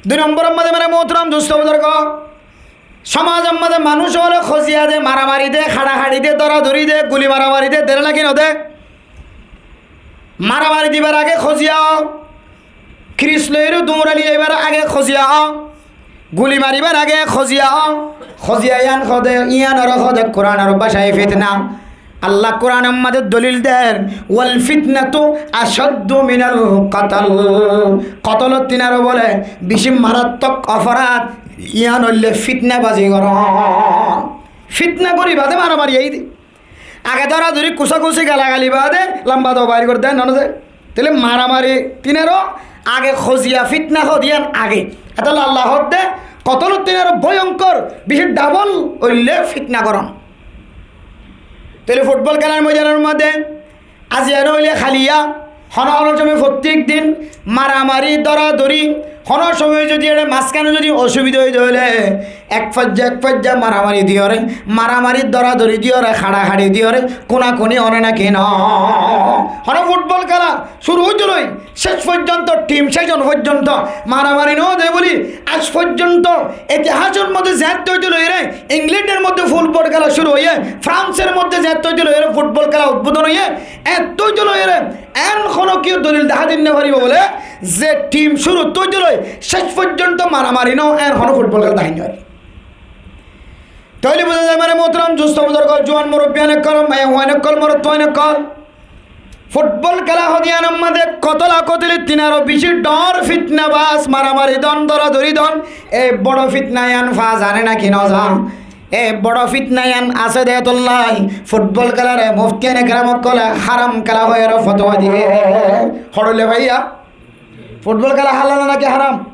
Dui nomboror mazé mere muhtarom dustó buzurgo, somazor mazé manúic óle hoziya de, maramari de, haçahaçi de, dóradóri de, guli maramari de, de né náki node? Maramari dibar age hoziya ó, kiris loiyóre duñrali zaibar age hoziya ó, guli maribar age hoziya ó. Hoziya yián hode, yiánore hode Kuranor bácai fitna. Allah Kuranor mazé dolil der, "Wal fitnatu ashaddu minal qatl." Kotolor tínaró bóle beci marattok oforad, yián óilde fitnabazi gorón. Fitna gorí bade maramari aiyé de. Age dóradóri, kusakusi, galagali bade lamba dou bair gorí de, none ze. Tóile maramari tínaró age hoziya fitna hode yián age. Etolla Allah hode kotolor tínaró boyonkor, beci dabol óilde fitna gorón. Tóile futbol kélar moidanor mazé aziya noóile kaliya, hono hono cómot fottík din maramari, dóradóri, Hono somoi zodi ere mazkane zodi osubida ói de óile, ek foijja ek foijja maramari diyore, maramari doradori diyore, haçahaçi diyore, kunakuni one naki no. Hono futbol kela cúru óite loi céc foijjonto, tim céc on foijjonto maramari no de buli, aij foijjonto itihasor modde zeñtté óite loiyore, Inglandor modde futbol kela cúru óiye, Fransor modde zeñtté óite loiyore futbol kela udbodon óiye, eñtté óite loiyore, en hono kiyó dolil dahá di no faribo bole, ze tim cúruttu óite loi céc foijjonto maramari no, en hono futbol kela dahá no faribo. Tóile buza zai mane muhtaram dustó buzurgo, juwan murubbiyan ókkol, maiyafuain ókkol, morotfuain ókkol, futbol kela hodiyanor modde kotola kotoli tinaró beci dor, fitnabaz, maramari don, doradori don, e boro fitna iyan fa zane naki no za? E boro fitna iyan asé de tollai futbol kelare muftiyan ekram ókkole haram kela hoiyore fotuwa diye. Hoçoilla faiya? Futbol kela halal naki haram?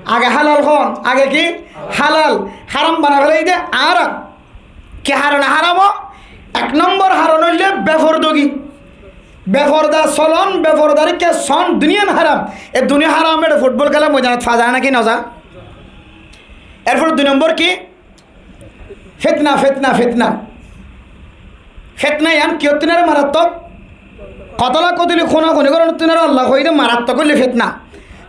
Age halal hon, age ki? Halal. Haram banai félaiye de añára. Ki harone haram ó? Ek nombor haron óilde befordogi. Beforda solon, beforda rikka son, duniyan haram. E duniya haram, ere futbol kela moidanot fa za naki no za? Erfor dui nombor ki? Fitna, fitna, fitna. Fitna iyan kiyottún ere marattok? Kotola kotoli, kunakuni goronttún ere Allah hoiyé de marattok óilde fitna.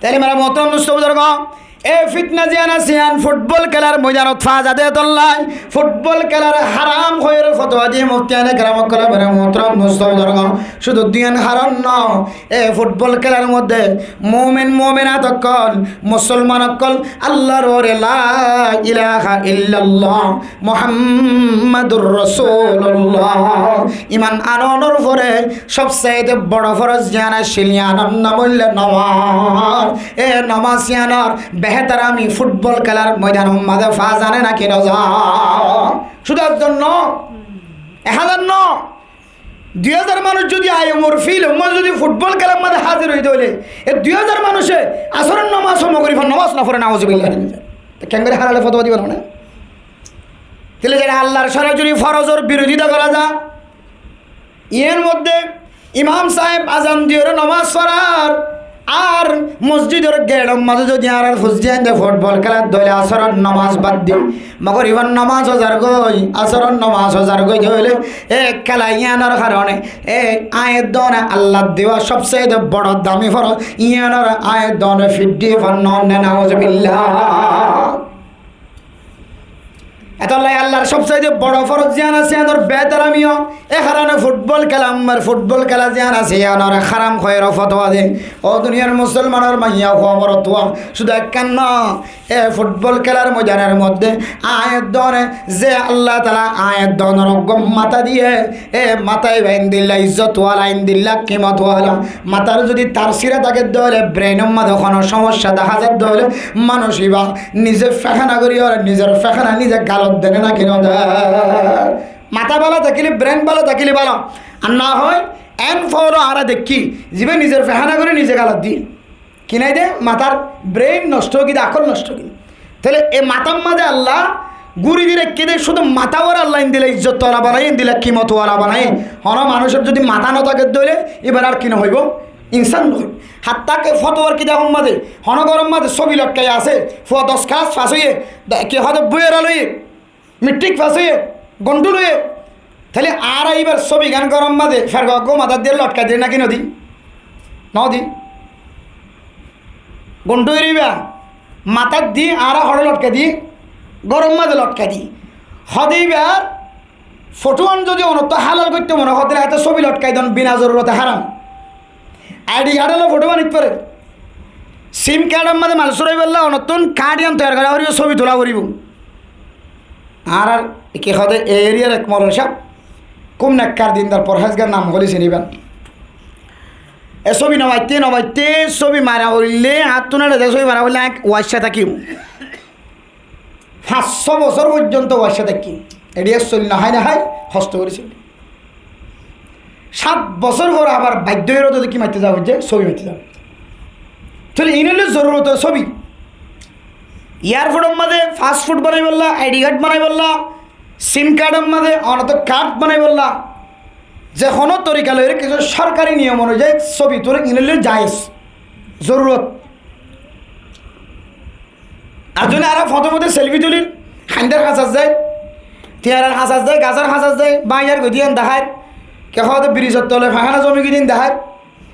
Tóile mera muhtaram dustó buzurgo, e fitna ziyan asé iyan futbol kelar moidanot fa za de tollai futbol kelare haram hoiyore fotuwa diye muftiyan ekram ókkole. Mera muhtaram dustó buzurgo, cúdu duiyan haron no, e futbol kelar modde mumin muminat ókkol, musolman ókkol, Allar uore la ilaha illallah Muhammadur Rasulullah iman anonor fore sobsaite boro foroz ziyan accíl, iyanor nam óilde nomaz. E nomaz iyanor behetarami futbol kelar moidanor modde fa zane naki no za? Cúdu ekzon no, ek házar no, dui házar manúc zodi ayomor fil, umma zodi futbol kelar modde házir ói de óile, e dui házar manúce asóror nomaz hom gorí fare, nomaz no fore, nauzubillah. Te kengori halale fotuwa diba mane? Tóile zera Allar sorajori forozor birodita gora za, iyan modde imam sáheb azan diyore nomaz forar, ar mosjidor gedor modde zodi añárar fuzziyainde futbol kelar de óile asóror nomaz bad di, mogoribor nomaz ó zargoi, asóror nomaz ó zargoi de óile, e kela iyanor harone, e aññí done Allar diya sobsaite boro dami foroz, iyanor aññí done fiddi fanno ne, nauzubillah. Etollai Allar sobsaite boro foroz ziyan asé iyanor behetarami ó. E harone futbol kela, ammar futbol kela ziyan asé iyanore haram hoiyore fotuwa de. Ó duniyar musolmanor maiyafua morotfua, cúdu ekkán no, e futbol kelar moidanor modde aññí done ze Allah taala aññí donor uggwá mata diye, e mata iba endilla izzot wala, endilla kimot wala. Matar zodi tarsir táke de óile, brain or modde hono somosya dahá za de óile, manúc iba nize fehana gorí, ar nizor fehana nize galot de ne naki no de? Mata bála tákile, brain bála tákile bála. Ar no óile en fore añára dekí, ziba nizor fehana gorí nize galot di. Kinai de, matar brain nosto ói giyé de, akol nosto ói giyé de. Tóile e matar modde Allah gúri di raikké de, cúdu mata uore Allah endilla izzot wala banaiye, endilla kimot wala banaiye. Hono manúcor zodi mata no táke de óile, ibar ar ki no hoibo? Insan no hoibo. Hatta ki fotuwar kitabor modde, hono goror modde sóbi lotkai asé, fua doc kelas fas óiye, da-, ki hoó de, buiyora loiye, metrik fas óiye, gondu loiye. Tóile añára ibar sóbigan goror modde ferga uggwá matat di lotkai di naki no di? No di. Gondu óiye iba matat di, añára hoçé lotkai di? Goror modde lotkai di. Hoó de ibar fotuwan zodi onottú halal goitto mone hoó de óile, ete sóbi lotkai don bina zorurote, haram. I D card ola foto banait fare. Sim card or modde mobile sóraibálla onottún card iyan toiyar gora foribo, sóbi tula foribo. Añárar ki hoó de, e eriyar ek moloi sáb, kúb nekkar dindar porhezgar, nam hoilé siniban. E sóbi no baitte, no baitte, sóbi mara goille, añáttun ere de sóbi mara goille, añí uaicca tákiyum. Fañs só bosór foijjonto uaicca tákki. Eçé soil no hái no hái, hosto gorí soil. Sát bosór fore abar baiddo ói rode ki maitté za foijje, sóbi maitté za foijje. Tóile iín óilde zorurot sóbi. Airport or mazé passport banaibálla, I D card banaibálla, sim card or mazé onotó card banaibálla, ze honó torika loire kessú sorkari niyom onuyai sóbi tulá iín óilde jaiz, zorurot. Ar zodi añára fotór modde selfi tulír, haindár hañsat zai, tiyañrar hañsat zai, gasór hañsat zai, báñiyar godi yián deháir, ke hoóde birizor tole fahána zomi giyé de yián deháir,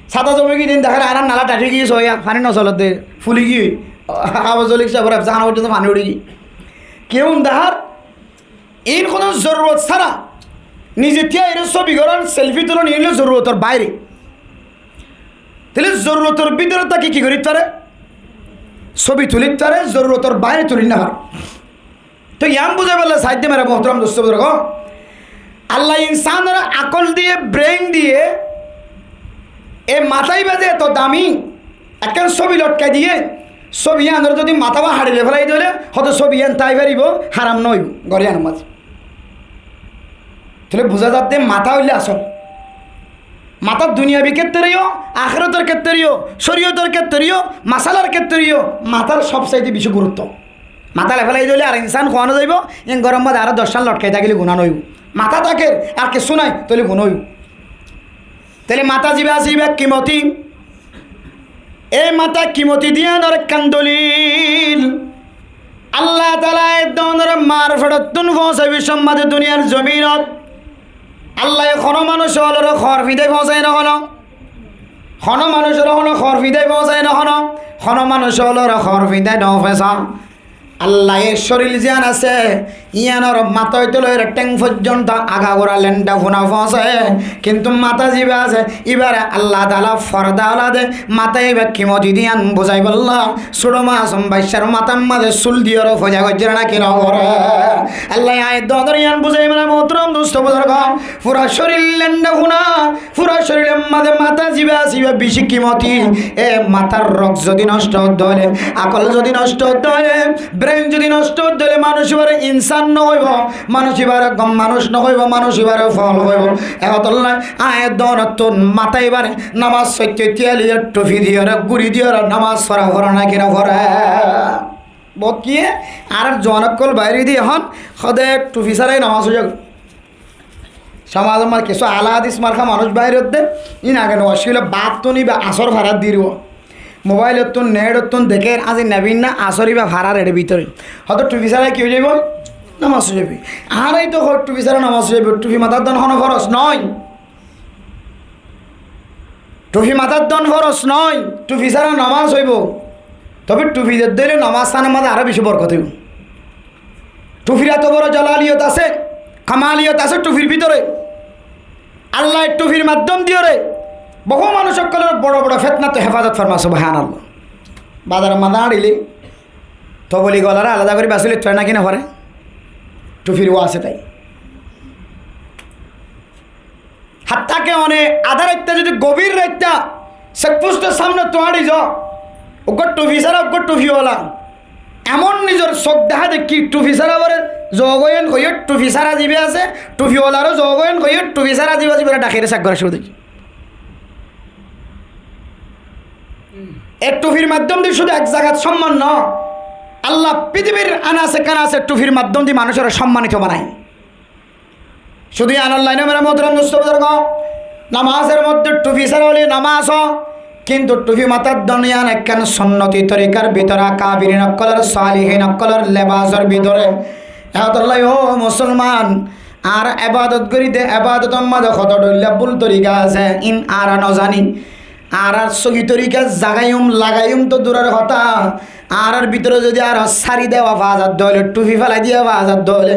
sáda zomi giyé de yián deháir, añárar nala thathí giyé, soóiya faní nosolodde, fuli giyé, Abu Zolik sábor efsáhana foijjonto faní uçí giyé. Kiyé yián deháir, iín honó zorurot sára nize tiyañre sóbi gorón, selfi tulón, iín óilde zorurotor baáire. Tóile zorurotor bútore táki ki gorít fare? Sóbi tulít fare, zorurotor baáire tulít nofare. Tói yián buzáibolla saáidde mere muhtaram dustó buzurgó, Allah insanore akól diye, brain diye, e matá ibá de eto dami, ekkán sóbi lotkai diye, sóbi yiánore zodi matá bá haçi loi félai dile, hoto sóbi yián tái faribó, haram noóibo, gór yiánor mazé. Tóile buzá zadde matá óilde asól. Matá duniyabi kéttoreyó, akérotor kéttoreyó, córiyotor kéttoreyó, masalar kéttoreyó, matár sóbsaite beci gurutto. Matá loi félai dile ar insán kuáno zaibo, en gór mazé aró doccán lotkai tákile guná noóibo. Matá táker, ar kessú nái, tóile guná óibo. Tóile matá zibá asé ibá kimoti. E matá kimoti de yiánor ekkán dolil. Allah taala e donor mar feçottún foóñsai biccór mazé duniyar zominot. Allah e honó manúic ólore hoór fiñdai foóñsai nohóno. Honó manúic ólore honó hoór fiñdai foóñsai nohóno. Honó manúic ólore hoór fiñdai nofóñsa. Allah e córil ziyán asé, yiánor matá óite loi théng foijjonto agagura lenda funa foóñse, kintu matá zibá asé, ibáre Allah taala forda ola de, matá ibá kimoti de yián buzáibolla, suço masum baiccár matár mazé sul diyóre foida goijjé né náki nogoré? Allah e ayat dónor yián buzái mane muhtaram dustó buzurgó, fura córil lenda funa, fura córilor mazé matá zibá asé ibá beci kimoti. E matár rok zodi nosto ódde óile, akól zodi nosto ódde óile, brain zodi nosto ódde óile, manúic ibáre insán nohoibo, manúic ibáre gom manúic nohoibo, manúic ibáre fool hoibo. E hotólla aññí e dónottún matá ibáre nomás foitté tiyali tufi diyóre, guri diyóre nomás fora fore náki nofore? Bóut kiyé, añárar zuan ókkol bairé de ehón, hóde tufi sárai nomás ói zagói. Somazor mazé kessú ala hadis marka manúic bair ódde, ín age nomás óile báttun íba asór farar diribo. Mobailottún, netottún dekér, azi nebinna asór íba farar eçé bútore. Hóde tufi sára ki ói zaibo? Nomás ói zaibo. Añárai to hoi tufi sára nomás ói zaibo, tufi matát dón honó foros noó. Tufi matát dón foros noó, tufi sára nomás óibo. Tobe tufi de dóile nomás sánor mazé aró beci borkot óibo. Tufir eto boro jalaliyot asé, kamaliyot asé tufir bútore. Allaye tufir maddóm diyóre bohú manúic ókkolor boro boro fetnattú hefazot formá, subhanallah. Bazaror mazé áñçile toboli golaré alada gorí basí loit fare náki nofare? Tufir wasitai. Hattá ke one adá raitta zodi gobir raitta sekfustor samne tuáñri zo, uggwá tufi sára, uggwá tufiwala, emon nizor sók dehá dekí tufi sára bore zogói en hoiyé, tufi sára zibá asé, tufiwalaró zogói en hoiyé, tufi sára zibá asé ibáre dhakiyóre sak gorá cúru goijjé. E tufir maddóm di cúdu ek zagat somman noó, Allah pitibir anase kanase tufir maddóm di manúicoré sommanito banaiyé. Cúdu yián online or mera muhtaram dustó buzurgó, nomásor modde tufi sára óile nomás ó, kintu tufi matát dón yián ekkán sunnoti torikar bútore, akabirin ókkolor, salihin ókkolor lebasor bútore. Ehótolla ó musolman, añára ebadot gorí de, ebadotor mazé hoto dhoilla búl torika asé, ín añára nozaní. Añárar sóhi torika zagaiyum, lagaiyum to duror hotá, añárar bútore zodi aró sári dewa fa zadde óile, tufi félai diya fa zadde óile,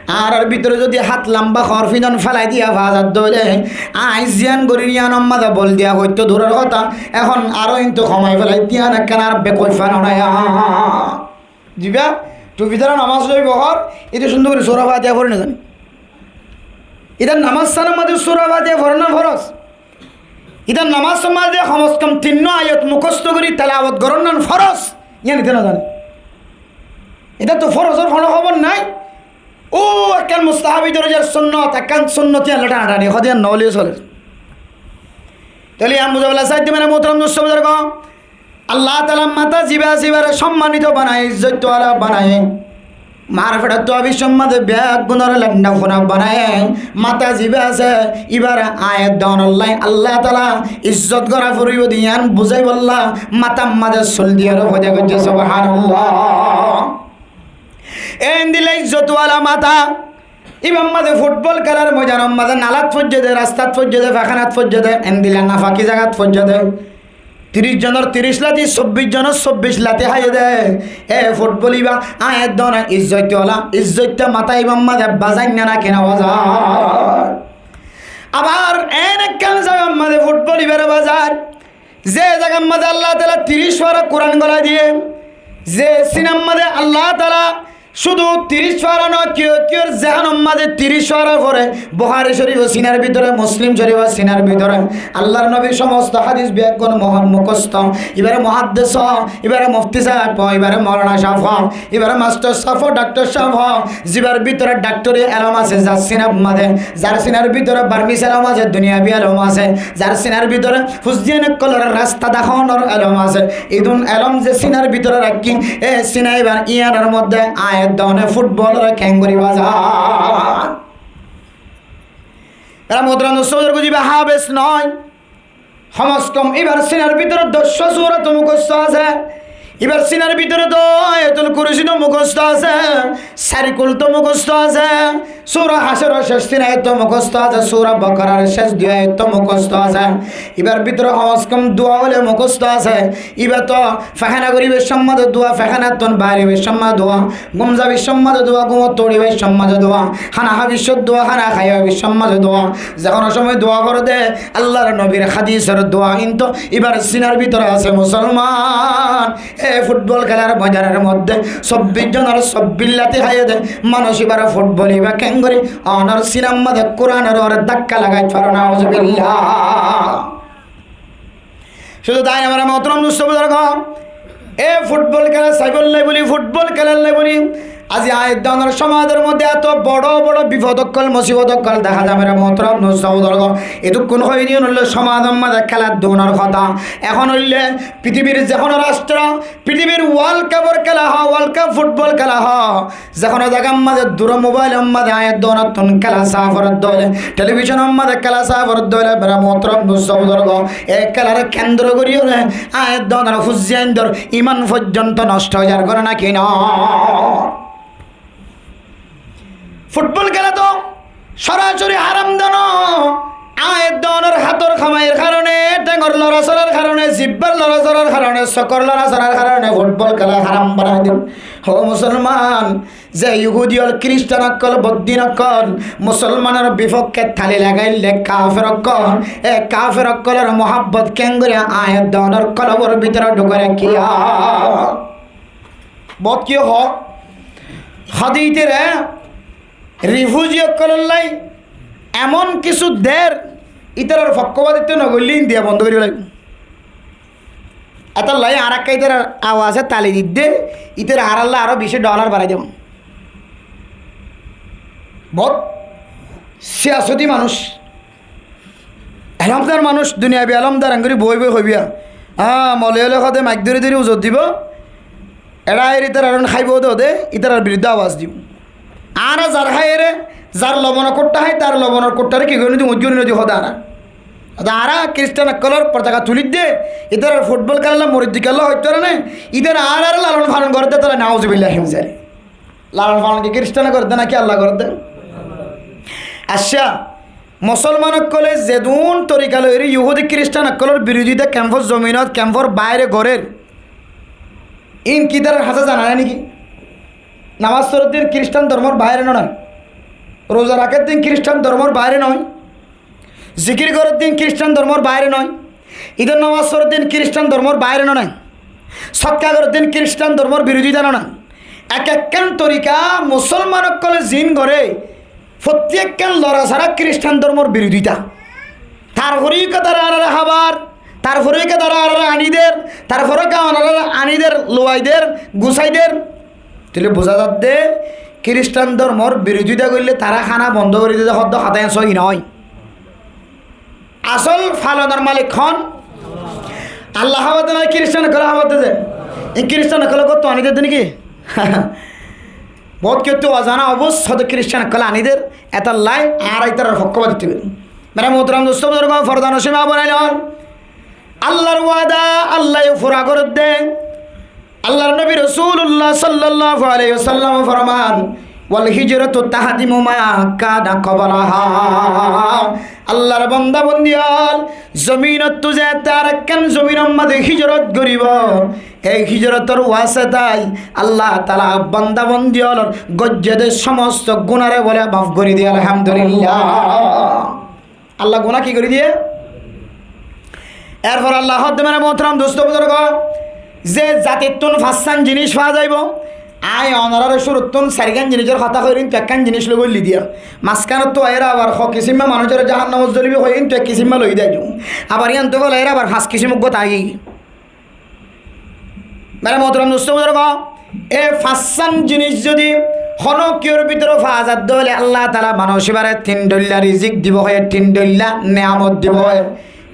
añárar bútore zodi hát lamba hoór fidon félai diya fa zadde óile, aññí ziyán gorír yíanor mazé bol diya hoitó duror hotá, ehón aró íntu homai félai diyan ekkán ar bekoifa no nai. Zibá tufi sára nomás óibo hoór, íte cúndor gorí sura Fatiha fori nozané. Ítar nomás sánor mazé sura Fatiha foron foros. Ítar nomásor mazé komos kom tinnó ayat mukósto gorí telawot gorón nan foros, yían íte nozané. Ítar to forosor honó hóbor nái. Ó ekkán mustahabi dorojar sunnot, ekkán sunnot yían loi thanathani, hóde yían noóile soler. Tóile yían buzaibolla saidde mane muhtaram dustó buzurgó, Allah taala matá zibá asé ibáre sommanito banaiyé, izzot wala banaiyé. Mar feçóttu abicór mazé beggúnor lenda funa banaiye, mata zibá asé, ibáre aññí donollá Allah taala izzot gora foribó de yián buzáibolla matar mazé sul diyóre foida goijjé, subhánallah. Endilla izzot wala mata, ibár mazé futbol kélar moidanor mazé nalat foijjé de, rastat foijjé de, faikanat foijjé de, endilla nafaki zagat foijjé de. Tiríc zonor tiríc lati, sobbic zonor sobbic lati háiye de. E futbol ibá aññí dono izzot wala, izzot mata ibár mazé bazair né naki no bazair? Abar en ekkán zagar mazé futbol ibáre bazair, ze zagar mazé Allah taala tiríc fara Kuran golai diye, ze sinar mazé Allah taala cúdu tiríc fara no, kiyó kiyór zehanor mazé tiríc fara fore, Buhári Córifor sinar bútore, Muslim Córifor sinar bútore, Allar nobir somosto hádis beggún muhá-, mukósto, ibáre muháddes ho, ibáre mufti sáb ho, ibáre moulana sáb ho, ibáre mastor sáb ho, daktor sáb ho, zibár bútore daktori elóm asé, zar sinar mazé, zar sinar bútore Barmis elóm asé, duniyabi elóm asé, zar sinar bútore fuzziyain ókkolore rasta dahánor elóm asé. Idún elóm ze sinar bútore raikké, e sina ibár yiánor modde aññí done futbolore keéngorí bazair. Bera muhtaram dustó buzurgó, zibá háfes no, hom se hom ibár sinar bútore doccwá sura to mukósto asé. Ibár sinar bútore to Ayatul Kursi to mukósto asé, sair kul to mukósto asé, sura Hácoror céc tin ayat to mukósto asé, sura Bokorar céc dui ayat to mukósto asé. Ibár bútore hom se hom dua óile mukósto asé. Ibá to faikana goríbar somot dua, faikanattún bairibar somot dua, gúm zaibar somot dua, gúmottú uçíbar somot dua, hána háibar somot dua, hána háibar somot dua, ze hono somot dua goré de, Allar nobir hádisor dua, kintu ibár sinar bútore asé musolman. E futbol kélar moidanor modde sobbic zonor sobbic lati háiye de manúc ibáre futbol ibá keéngorí onor sinar mazé Kuranor uore dakka lagai fare, nauzubillah. Cúdu tai no, bera muhtaram dustó buzurgó, e futbol kéla saibolla buli, futbol kélalla buli, aijja aññí done somajor modde eto boro boro bifod ókkol, musibot ókkol dahá za, bera muhtaram dustó buzurgó. Etukkún hoiyí de óilde somajor modde kéla dunor hotá. Ehón óilde pitibir ze hono rastro, pitibir World Cup or kéla hoó, World Cup futbol kéla hoó, ze hono zagar mazé duro mobailor mazé aññí donottún kéla saá foredde óile, telibicónor mazé kéla saá foredde óile, bera muhtaram dustó buzurgó, e kélare kendro goríyore aññí donor fuzziyaindor iman foijjonto nosto ói zar, goré naki no? Futbol kéla to sorasori háram de no. Aññí donor hátor kamair karone, théngor lorasorar karone, zibbar lorasorar karone, sokor lorasorar karone futbol kéla háram banai dil. Ó musolman, ze yuhudi ókkol, kiristan ókkol, boddin ókkol musolmanor bifokké tali lagailde kafer ókkol, e kafer ókkolor muhabbot keéngorí aññí donor kolbor bútore dhukái rakíye? Bóut kiyé hoó? Hádite re rifuzi ókkolor lai emon kissú der, ítarar fokkobadittú no goille Indiya bondó gorí félaibo. Étalla añára ekká ítarar awase tali didde, ítara añáralla aró beci dholar barái dibó. Bóut siyasoti manúc. Elómdar manúc, duniyabi elómdar engorí boi boi hoiba. Á, moloi ókkole hoó de maik dóri dóri uzor dibó. Eçé aiyóre ítarar un háibo de, ítarar biruddé awas dibó. Añára zar háiyore, zar lobonor kuththá hái, tar lobonor kuththá re ki gorí nodi, uñjúri nodi hoó de añára. Ade añára kiristan ókkolor fotaga tulidde, ítarar futbol kélalla, muriddi kélalla hoitó na, ítara añárare lalon falon gorédde, ítara nauzubillahi min zalik. Lalon falon ki kiristane gorédde naki Allah gorédde? Accá, musolman ókkole zedún torika loiyóre yuhudi kiristan ókkolor birodita kemfor zominot, kemfor baáre gorér, ín ki ítarar hañsé zana nái niki? Namás forer din kiristan dormor baáre no nai? Ruza raker din kiristan dormor baáre no nai? Zikir gorer din kiristan dormor baáre no nai? Idor namás forer din kiristan dormor baáre no nai? Sodka gorer din kiristan dormor birodita no nai? Ek ekkán torika musolman ókkole zin goré, fottí ekkán lorasora kiristan dormor birodita. Tarfore ki tará añárare hábar, tarfore ki tará añárare aní der, tarfore ki añárare aní der, luwai der, gusái der. Tóile buzá zadde, kiristan dormor birodita goille tará hána bondó gorí dede hoddé hotá en sóhi no. Asól falonor malik hon? Allah hábar de naki kiristan ókkole hábar de? E kiristan ókkole gottú aní der de niki? Bóut kessú ozana obus, hoto Kiristan ókkole aní der, etollá añára ítarar fokkó bade tui. Mere muhtaram dustó buzurgó, forda noshin ma bonailon. Allar wada Allaye fura goredde. Allar nobi Rosulullah sallallahu alaihi wasallam forman, "Wal hijratu tahdimu ma kana qablaha." Allar bonda bondi ól, zominottu ze arekkán zominor maze hijrot goribo, ei hijrotor wasitaye Allah taala bonda bondi ólor goijjé de somosto gunare bole maf gori diye, alhamdulillah. Allah guná ki gori diye? Erfor Allah hoódde, mere muhtaram dustó buzurgó, ze zatittún fañssán jinis fa zaibo, añí onoráre cúruttún sairgán jinisor hotá hoiyór, kintu ekkán jinis loi boilli diya. Mazkánottu aiyére abar hó kisimma manúcore jahannamot zolibo hoiyé, kintu ek kisimma loi daiyo. Abar yíanottu félai aiyére abar fañs kisim uggúa táki. Mere muhtaram dustó buzurgó, e fañssán jinis zodi hono kiyór bútore fa za de óile Allah taala manúic íbare tin dhoilla rizik dibo hoiyé, tin dhoilla niyamot dibo hoiyé.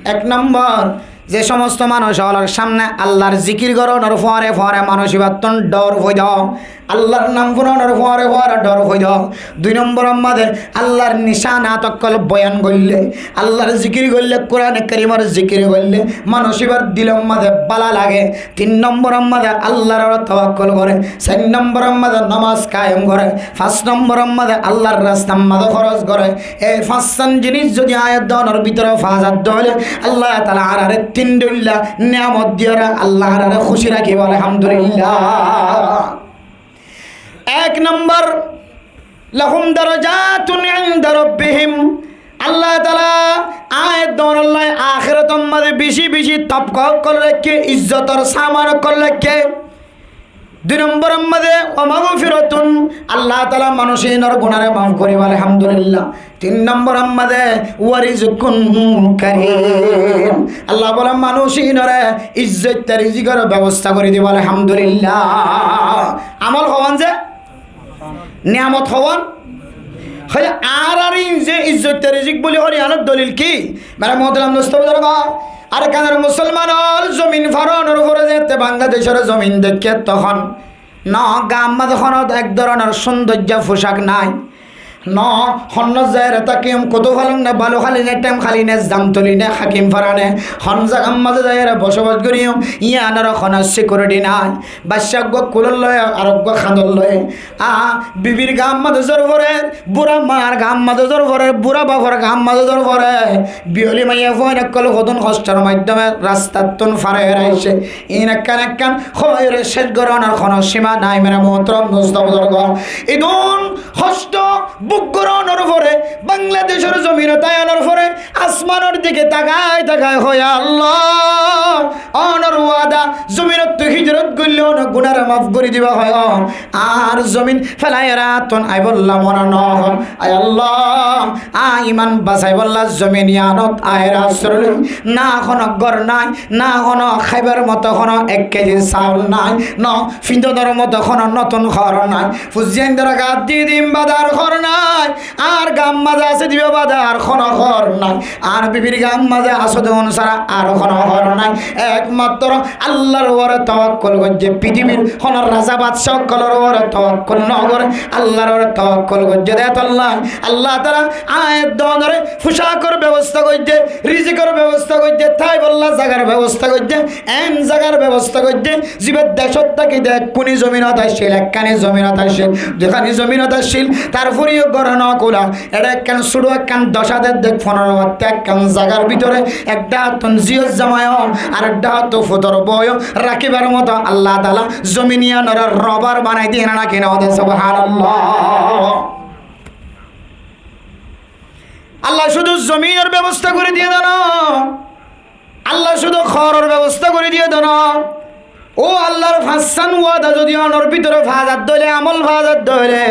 Ek nombor, ze somosto manúic ólor sámne Allar zikir gorónor fore fore manúic íbattún dhor foido, Allar nam furónor fore fore dhor foido. Dui nomboror maze Allar nicanat ókkol boyan goille, Allar zikir goille, Kurane Karimor zikir goille, manúic íbar dilor maze bála lage. Tin nomboror maze Allar uore tawakkol gore. Sair nomboror maze nomaz kayem gore. Fañs nomboror maze Allar rastar maze hóros gore. Ei fañssán jinis zodi añí edde onor bútore fa za de óile, Allah taala añáráre tin dhoilla niyamot diyóre Allah añáráre kúci rakibo, alhamdulillah. Ek nombor, lahum darajatun inda rabbihim. Allah taala añí edde onolla ahérator maze beci beci tobka ókkol raikké, izzotor saman ókkol raikké. Dui nomboror maze wa magfiratun, Allah taala manúic inor gunare maf goribo, alhamdulillah. Tin nomboror maze wa rizqun karim, Allah bole manúic inore izzoitta rizikor bebosta gori dibo, alhamdulillah. Amol hoón ze niyamot hoón. Hoile añárar in ze izzoitta rizik buli hoór, iyanor dolil ki? Mere muhtaram dustó buzurgó, Arkanor musolmanor zomin faronor fore zette Bangladecor zomin dekke tohón no gaar maze hono ek dóronor sundorja fucak nai. No honno zaire tákiyum, kutu falong ne, balu hali ne, tem hali ne, zamtuli ne, hakim fara ne, hon zagar maze zaire bosobas goriyum, iyanor hono sikuriti nai. Bacca uggwá kulor loye, ar uggwá hañdor loye. A, bibir gaar maze zor forer, bura mar gaar maze zor forer, bura bafor gaar maze zor forer. Biyoli maiyafuain ókkol hodún hostor maiddome rastattún far ói aiccé. In ekkán ekkán hoiyóre céc gorónor hono sima nai, mere muhtaram dustó buzurgó. Idún hosto buk gorónor fore, Bangladecor zominot aiyonor fore, asmanor dike takai takai hoó, "Allah, onor wada, zominottu hijrot goille onor gunare maf gori diba hoó. Ar zomin felaiyóre attún aibolla mone no hoó. Ai Allah, añí iman basaibolla zomin iyanot aiyóre asroy loi. Na hono gór nai, na hono háibar moto hono ek kezi saul nai, no findonor moto hono notun hór nai. Fuain dóra gat di dim bade ar hór nai. Ar gaar maze asé diba bade ar hono hór nai. Ar bibir gaar maze asé de on sára ar hono hór nai. Ekmatro Allar uore tawakkol goijjé, pitibir hono raza badca ókkolor uore tawakkol no gore, Allar uore tawakkol goijjé de tolla Allah taala añí edde onore fucakor bebosta goijjé, rizikor bebosta goijjé, táibolla zagar bebosta goijjé, en zagar bebosta goijjé, ziba decot táki de ekkuni zominot aiccíl, ekkáni zominot aiccíl, duikáni zominot aiccíl, tarfore yó gór no kula, ere ekkán sudu ekkán doca de dek fonoro watte ekkán zagar bútore ek dháttun ziyot zamai ó, arek dháttun futor bou ó rakibar moto Allah taala zomin iyanore robar banai diye né naki no de? Subhanallah. Allah cúdu zominor bebosta gori diye de no, Allah cúdu hóror bebosta gori diye de no. Ó Allar fañssán wada zodi onor bútore fa za de óile, amol fa za de óile,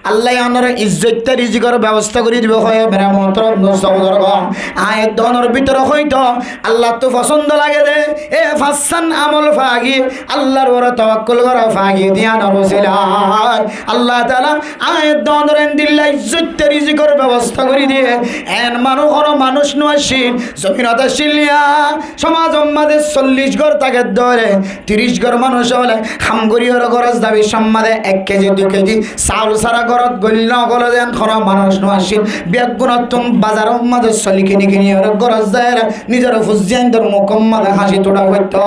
Allah onore izzoitta rizikor bebosta gori dibo hoó, mere muhtaram dustó buzurgó. Añí edde onor bútore hoito Allattú fosondo lage de e fañssán amol fagi, Allar uore tawakkol gora fagi diyanor usilai Allah taala añí edde onore endilla izzoitta rizikor bebosta gori diye. En manúc hono manúc no aiccíl, zominot aiccíl ya, somazor maze sollic gór táke de óile, Ric gór manúic ókkole ham gorí óre górot zabi, sommaze ek kezi dui kezi saul sára górot goille no góle de en hono manúic no accíl. Beggúnottún bazaror mazé soil kini kini óre górot zaiyóre nizor fuain dór mukót mazé háñci tuça foittó.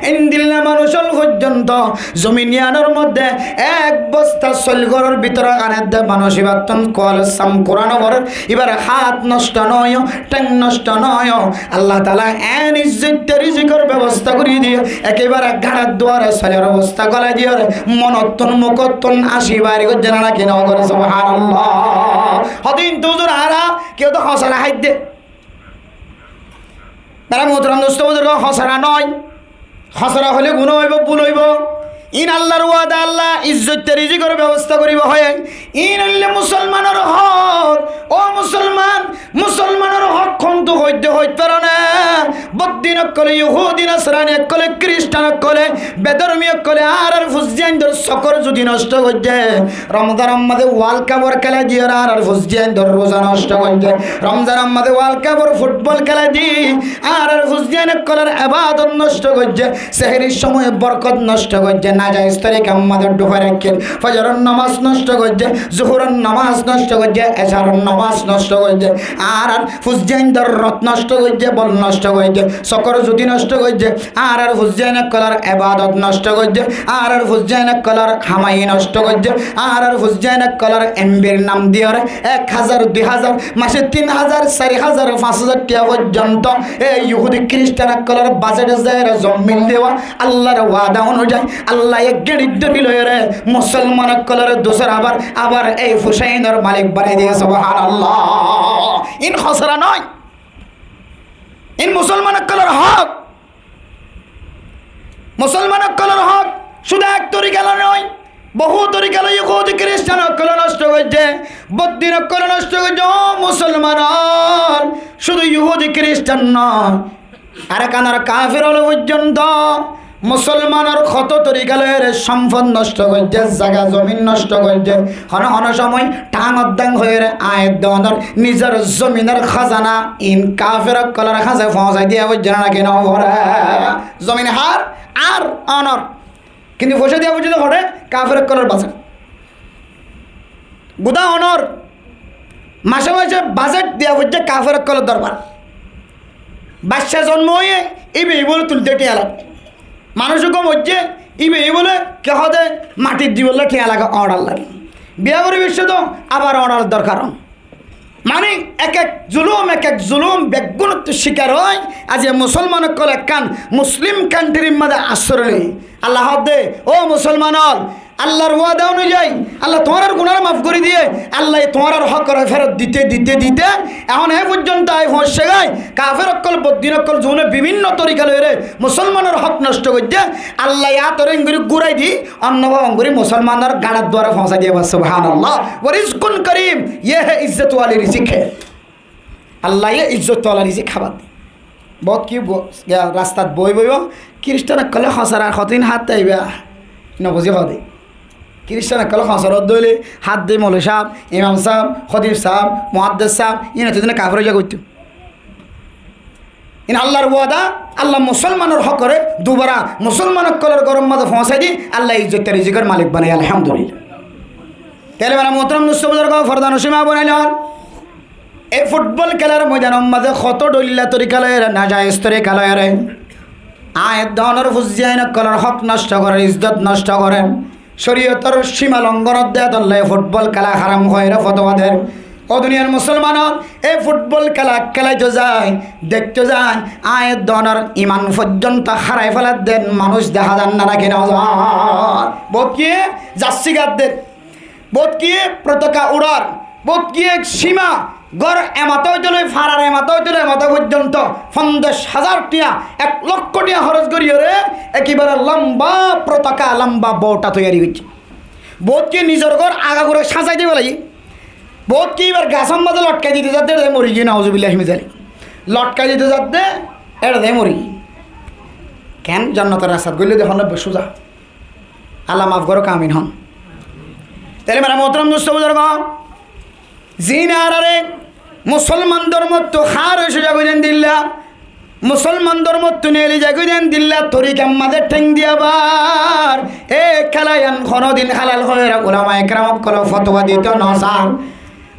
Endilla manúic ókkol foijjonto zomin iánor modde ek bosta soil góror bútore aner de manúic íbattún kual sam Kuran forer, íbar hát nosto no óiye, théng nosto no óiye. Allah taala en izzot rizikor bebosta gorí diye, ekebare gáñçar duare soilor bebosta golai diyóre monottún mukóttún háñci bair goijjé né naki no goré? Subhanallah. Hodin to huzur añára kiyó to hósara háidde. Mera muhtaram dosto buzurgo, hósara no. Hósara óile guná óibo, bul óibo. Iín Allar wada, Allah izzot rizikor bebosta goríbo hoiyé. Iín óilde musolmanor hók. Ó musolman, musolmanor hók hontú hoidde hoit faro né? Boddin ókkole, yuhudi nasrani ókkole, kiristan ókkole, bedormi ókkole añárar fuain dór sokor zudi nosto goijjé. Romzanor mazé World Cup or kéla diyóre añárar fuain dór ruza nosto goijjé. Romzanor mazé World Cup or futbol kéla di añárar fuain ókkolor ebadot nosto goijjé. Seherir somoi borkot nosto goijjé. Najaiz torikar mazé dhufai raikkíl. Fozoror nomaz nosto goijjé. Zuhuror nomaz nosto goijjé. Esaror nomaz nosto goijjé. Añárar fuain dór rot nosto goijjé. Bol nosto goijjé. Sokor zudi nosto goijjé. Añárar fuain ókkolor ebadot nosto goijjé, añárar fuain ókkolor hamai nosto goijjé, añárar fuain ókkolor embir nam diyóre ek házar, dui házar, mace tin házar, sair házar, fañs házar tiya foijjonto e yuhudi kiristan ókkolor bajet zaiyóre zomin diba. Allar wada onuzai Allaye geñçit dóri loiyóre musolman ókkolore dusara bar abar e fusainor malik banai diye. Subhanallah. Iín hósara no. Iín musolman ókkolor hók. Musolman ókkolor hók cúda ek torika loi no, bohú torika loi yuhudi kiristan ókkole nosto goijjé, boddin ókkole nosto goijjé. Ó musolman, cúdu yuhudi kiristan no, Arakanor kafir ókkol foijjonto musolmanor hoto torika loiyóre sompot nosto goijjé, zaga zomin nosto goijjé. Hono hono somoi thañgor thañ hoiyóre aññí donor nizor zominor házana iín kafir ókkolor hañse foóñsai diya foijjé né naki no foré? Zomin hár? Añár, onor. Kintu foicá diya foijjé de hoçé? Kafir ókkolor bajet. Guda onor. Mace mace bajet diya foijjé kafir ókkolor dorbar. Bacca zonmo óiye, íba íba bóle tulte thiañ lage. Manúic gom óiye, íba íba bóle ki hoó de maçi dibolla thiañ lage, order lage. Biya gorí bicce to abar order dorkar. Mani ek ek zulum, ek ek zulum beggúnottú cikar ói. Aijja musolman ókkol ekkán muslim kantrir mazé asroi loi. Allah hoó de, ó musolman ókkol, Allar wada onuzai Allah tuáñrar gunáre maf gorí diye. Allaye tuáñrar hókore ferot dite dite dite ehón e foijjonto ai foóñsegói. Kafir ókkol, boddin ókkol, zune bibinno torika loiyóre musolmanor hók nosto goijjé, Allaye átore engorí gúrai di onno bábe engorí musolmanor gáñçar duare foóñsai diye. Bas, subhanallah. Wo rizkun karim, ye hai izzot wali rizik hai. Allaye izzot wala rizik hábar de. Bout ki bo-, ya, rastat boi boi bo, kiristan ókkole hósarar hotó iín hát aiba. No buzí hoó de. Kiristan ókkole hósarar dóile hát de moloi sáb, imam sáb, hótib sáb, muhaddes sáb, iín otó dine kafir ói za goittó. Iín Allar wada, Allah musolmanor hókore dubara musolman ókkolor góror mazé foóñsai di, Allah izzot rizikor malik banai, alhamdulillah. Tóile mera muhtaram dosto buzurgo, fordanocin ma bonain ókkol, e futbol kélar moidanor mazé hoto dhoilla torika loiyóre, najaiz torika loiyóre, aññí donor fuain ókkolor hók nosto gorer, izzot nosto gorer. Córiyotor címa longon ódde tolla futbol kéla háram hoiyóre fotuwa der. Ó duniyar musolman ókkol, e futbol kéla kélaito zai, deikto zai, aññí donor iman foijjonto hárai félar de manúic dehá zar né naki no zar? Bout kiye jarsi ger de, bout kiye potoka urar, bout kiye címa gór emata óite loi, farar emata óite loi, emata foijjonto fonzaic házar thiañ, ek lokko thiañ hóros goríyore ekebare lamba potoka, lamba bouṭa toiyari goijjé. Bout ki nizor gór agagura sazai di félaiye. Bout ki íbar gasór mazé lotkai dito zadde, ede mori giyé, nauzubillahi min zalik. Lotkai dito zadde, ede mori giyé. Ken? Jonnotor rastat goille de hon beci suza. Allah maf goró, amin hon. Tóile mera muhtaram dosto buzurgo, zine añárare musolman dormottú hárec ói zagói dilla, Musolman dórmottún eli zaigói de endilla torikar mazé théng diya bar. E kéla yián honódin halal hoiyóre ulamaye keram ókkole fotuwa dito nosar.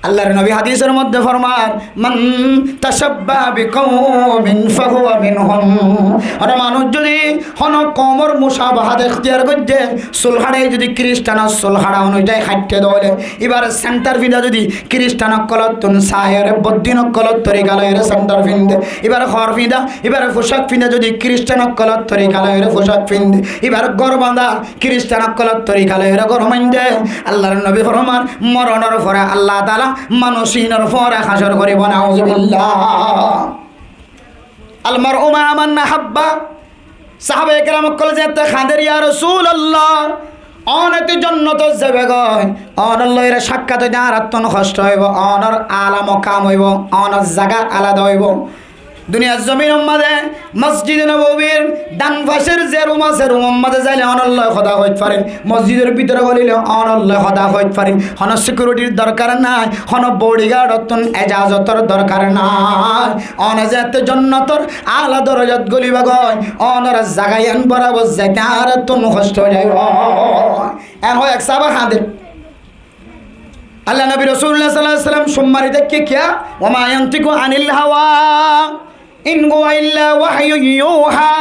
Allar nobi hadisor modde formar, "Man tashabbaha bi kaumin fahuwa minhum." Hono manúc zodi hono koumor musabahat ektiyar goijje, sul háçe zodi Kristanor sul háça onuzai háitte de óile, ibár sentar fida zodi Kristan ókkolottún saiyóre, boddin ókkolor torika loiyóre sentar finde, ibár hór fida, ibár fusák fida zodi Kristan ókkolor torika loiyóre fusák finde, ibár gór bañda Kristan ókkolor torika loiyóre gór bañde, Allar nobi formar, moronor fore Allah taala manúc inor fore hácor goribo, nauzubillah. Al mar'u ma'a man ahabba. Sahabaye keram ókkol zeéñtte hañder, "Ya Rosulallah, one to jonnotot zaibe goi, onor loiyóre sakkát óite añárattún hocto óibo, onor alam kam óibo, onor zaga alada óibo." Duniyar zominor mazé Mosjide Nobowir dan facor ze rum asé, rumor mazé zaile onor loi hotá hoit fari, mosjidor bútore golile onor loi hotá hoit fari, hono sikuritir dorkar nai, hono bodigardor tún ejazotor dorkar nai. One zeéñtte jonnotor ala dorozat goliba goi, onor zaga yián borabor zaite añárattún hocto ói zaibo. Yián hoi ek sahaba hañder. Allar nobi Rosulullah sallallahu alaihi wasallam cúmmari táikke kiya, "Wa ma yantiqu anil hawa, in huwa illa wahyun yuha."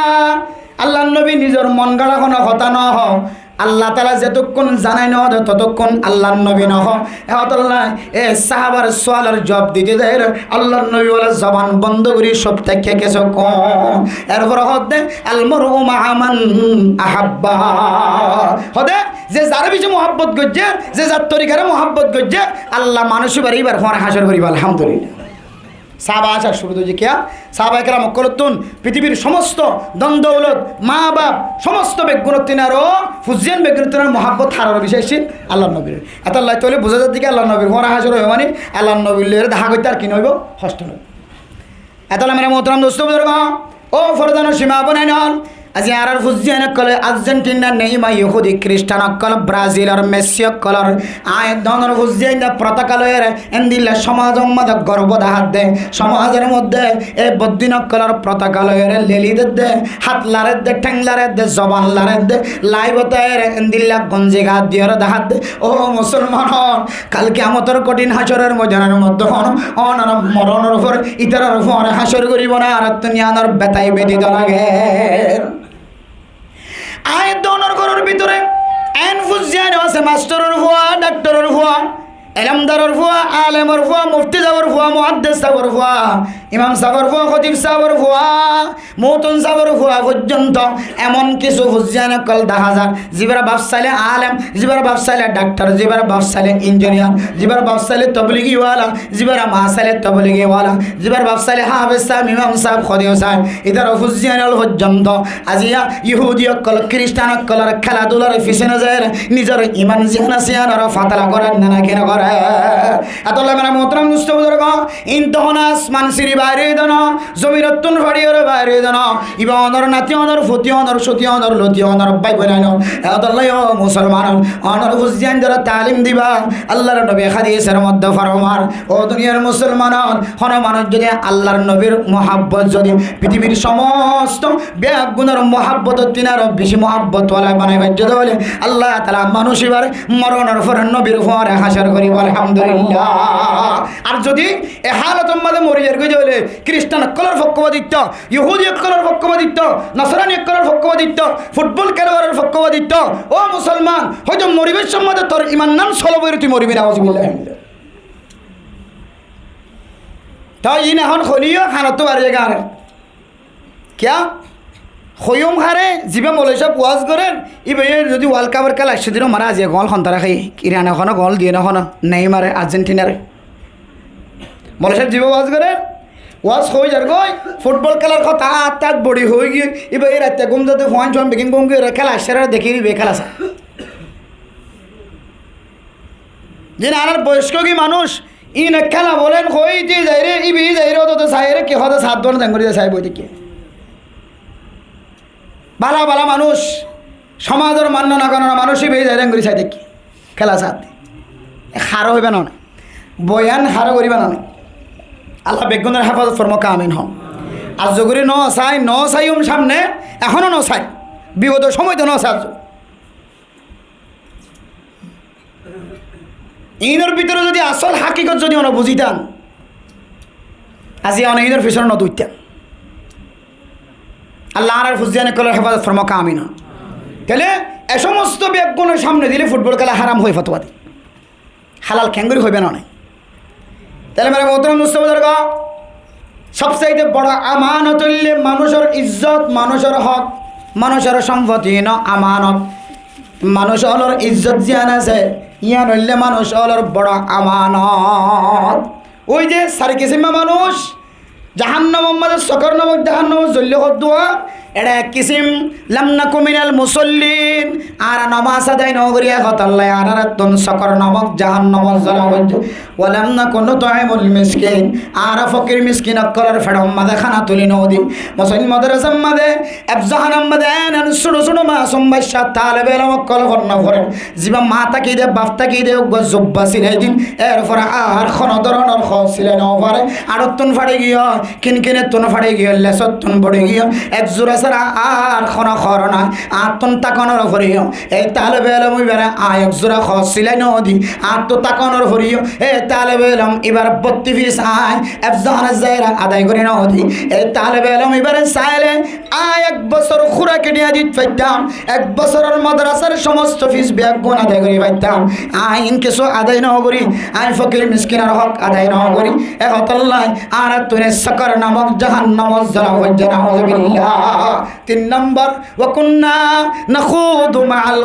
Allar nobi nizor mon gaça hono hotá no hoó. Allah taala zetukkún zanai no de, totukkún Allar nobi no hoó. E hotálla e sahabar sualor juab dite de Allar nobi bole zoban bondo gori cúp táikke kessúkkun. Erfore hoódde, "Al mar'u ma'a man ahabba." Hoódde, ze zare beci muhabbot goijje, ze zar torikare muhabbot goijje, Allah manúc ibáre ibar fore hácor goribo, alhamdulillah. Sahaba hácor cúru ói zaiye kiya, sahabaye keram ókkolottún, fitibir somosto don doulot, ma baf, somosto beggúnottún aró, fuzziyan beggúnottún aró muhabbot haror beci accíl, Allar nobir. Etolla tóile buzá zar de ki Allar nobir fore hácor óibo mani, Allar nobir loiyóre dahá goitté ar ki no óibo, hocto no óibo. Etolla mere muhtaram dosto buzurgo, ó fordanor cima bonain ol, aijja añárar fuzziyan ókkole Argentina, Neymar, Yahudi, Kristan ókkol, Brazilor Messi ókkolor, aññí e dónor fuzziyan de potaka loiyóre, endilla somazor modde gorbo dahá de, somazor modde e boddin ókkolor potaka loiyóre leli de de, hát lare de, théng lare de, zoban lare de, laibot aiyóre endilla gonji gat diyóre dahá de. Ó musolman ol, kal kiyamotor kothín hácoror moidanor modde hono, onor moronor fore, ítarar fore hácor goribo na, añárattún yiánor betai bedi dó lager. Aññí e dónor góror bútore en fuzziyan asé, mastoror fua, daktoror fua, elómdaror fua, alemor fua, mufti sábor fua, muháddes sábor fua, imam sábor fua, hótib sábor fua, muhtum sábor fua foijjonto emon kissú fuzziyan ókkol dahá zar, zibár baf saile alem, zibár baf saile daktor, zibár baf saile injiniyar, zibár baf saile tobligi wala, zibár ma saile tobligi wala, zibár baf saile háfes sáb, imam sáb, hótib sáb, ítarar fuzziyan ol foijjonto aijja Yahudi ókkol, Kristan ókkolor kéladular fisone zaiyóre nizor iman ziyán asé yiánore fatala gorer né, né ki no gorer? Etolla mere muhtaram dosto buzurgo, ín to hono asman siri baire de no, zominottún fari óre baire de no, iba onor nati, onor futi, onor cuti, onor loti, onor bái bonain ol. Etolla ó musolman ol, onor fuzziyan dóre talim diba. Allar nobi hádisor modde formar, ó duniyar musolman ol, hono manúc zodi Allar nobir muhabbot zodi fitibir somosto beggúnor muhabbotottún aró beci muhabbot wala banai faijje de óile, Allah taala manúc ibáre moronor fore nobir fore hácor goribo, alhamdulillah. Ar zodi e hálotor modde mori zargoi de óile, Kristan ókkolor fokkobaditto, Yahudi ókkolor fokkobaditto, Nasrani ókkolor fokkobaditto, futbol kélowaror fokkobaditto, ó musolman, hoito moribar somot tor iman nan solo boire tui moribi, nauzubillah. Toi ín ehón hoileyó hanottú bari zagói ar. Kiya? Hoiyum hare, ziba moloi sáb waz gorer, ibaye zodi World Cup or kéla aiccé de no, mara aijja gol hontara hái, Iran e hono gol diye no hono, Neymar e, Argentina re. Moloi sáb ziba waz gorer, waz hoi zargoi, futbol kélar hotá, át át bori hoi giyé, ibaye raitta gúm zade, fuain fuain beggún gúm giyé, kéla aiccé re dekí, ibaye kéla sa. Zin añárar boyosko ki manúc, ín ek kéla bolen hoi, íte zaire, íbe zaire, ótoto saire, ki hoó de, sat bol zengori de sai boi táikke. Bála bála manúc, somazor manna nagana manúc, íbe zaire engori sai táikke. Kéla sat. Haró hoiba no né. Boyan haró goriba no né. Allah beggúnor hefazot formok, amin hoó. Azzuguri no sai, no saiyum samne, ehóno no sai. Bigóto cómoito no sai azzu. Iínor bútore zodi asól hákikot zodi one buzítán, aijja one iínor fisóne no duittán. Allah añárar fuain ókkolor hefazot formok, amin. Tóile e cómosto beggúnor samne dile futbol kéla háram hoi fotwa di. Hálal keéngori hoibe none. Tóile mere muhtaram dustó buzurgo, sobsaite boro amanot óilde manúcor izzot, manúcor hók, manúcor sompoti no amanot. Manúcólor izzot ziyán asé, yían óilde manúcólor boro amanot. Ói de sar kisímma manúic, jahannamor mazé, Sokor namok jahannamot zoille hoddúa, eçe ek kisím, lam naku minal musallin, añára nomás adai no gorí, e hotálla añárárettún Sokor namok jahannamot zola foijjé. Wa lam naku nut'imul miskin, añára fokir miskin ókkolor feçor mazé hána tuli no di. Mosóid modorasar mazé, efzohánat mazé en en cúço cúço masum bacca talebe elom ókkol fonná forer. Ziba ma tákide, baf tákide, uggúa zubba silai din, erfore ar hono dóronor hoó silai no fare. Añçóttun façi giyói, kinkinettun façi giyói, lesottun bori giyói, ek zura sára ar hono hoor nai. Añáttun tákonor foriyó, e talebe elom ibáre añí ek zura hoó silai no di. Añáttu tákonor foriyó, e talebe elom ibár botti fis añí efzohánat zaiyóre adai gorí no di. E talebe elom ibáre sailé añí ek bosór kúraki diya dit faittám, ek bosóror modorasár cómosto fis beggún adai gorí faittám. Añí iín kessú adai no gorí, añí fokir miskinor hók adai no gorí. E hotálla añáráttun Sokor namok jahannamot zola foijjé, nauzubillah. Tin nombor, wa kunna nakhudu ma'al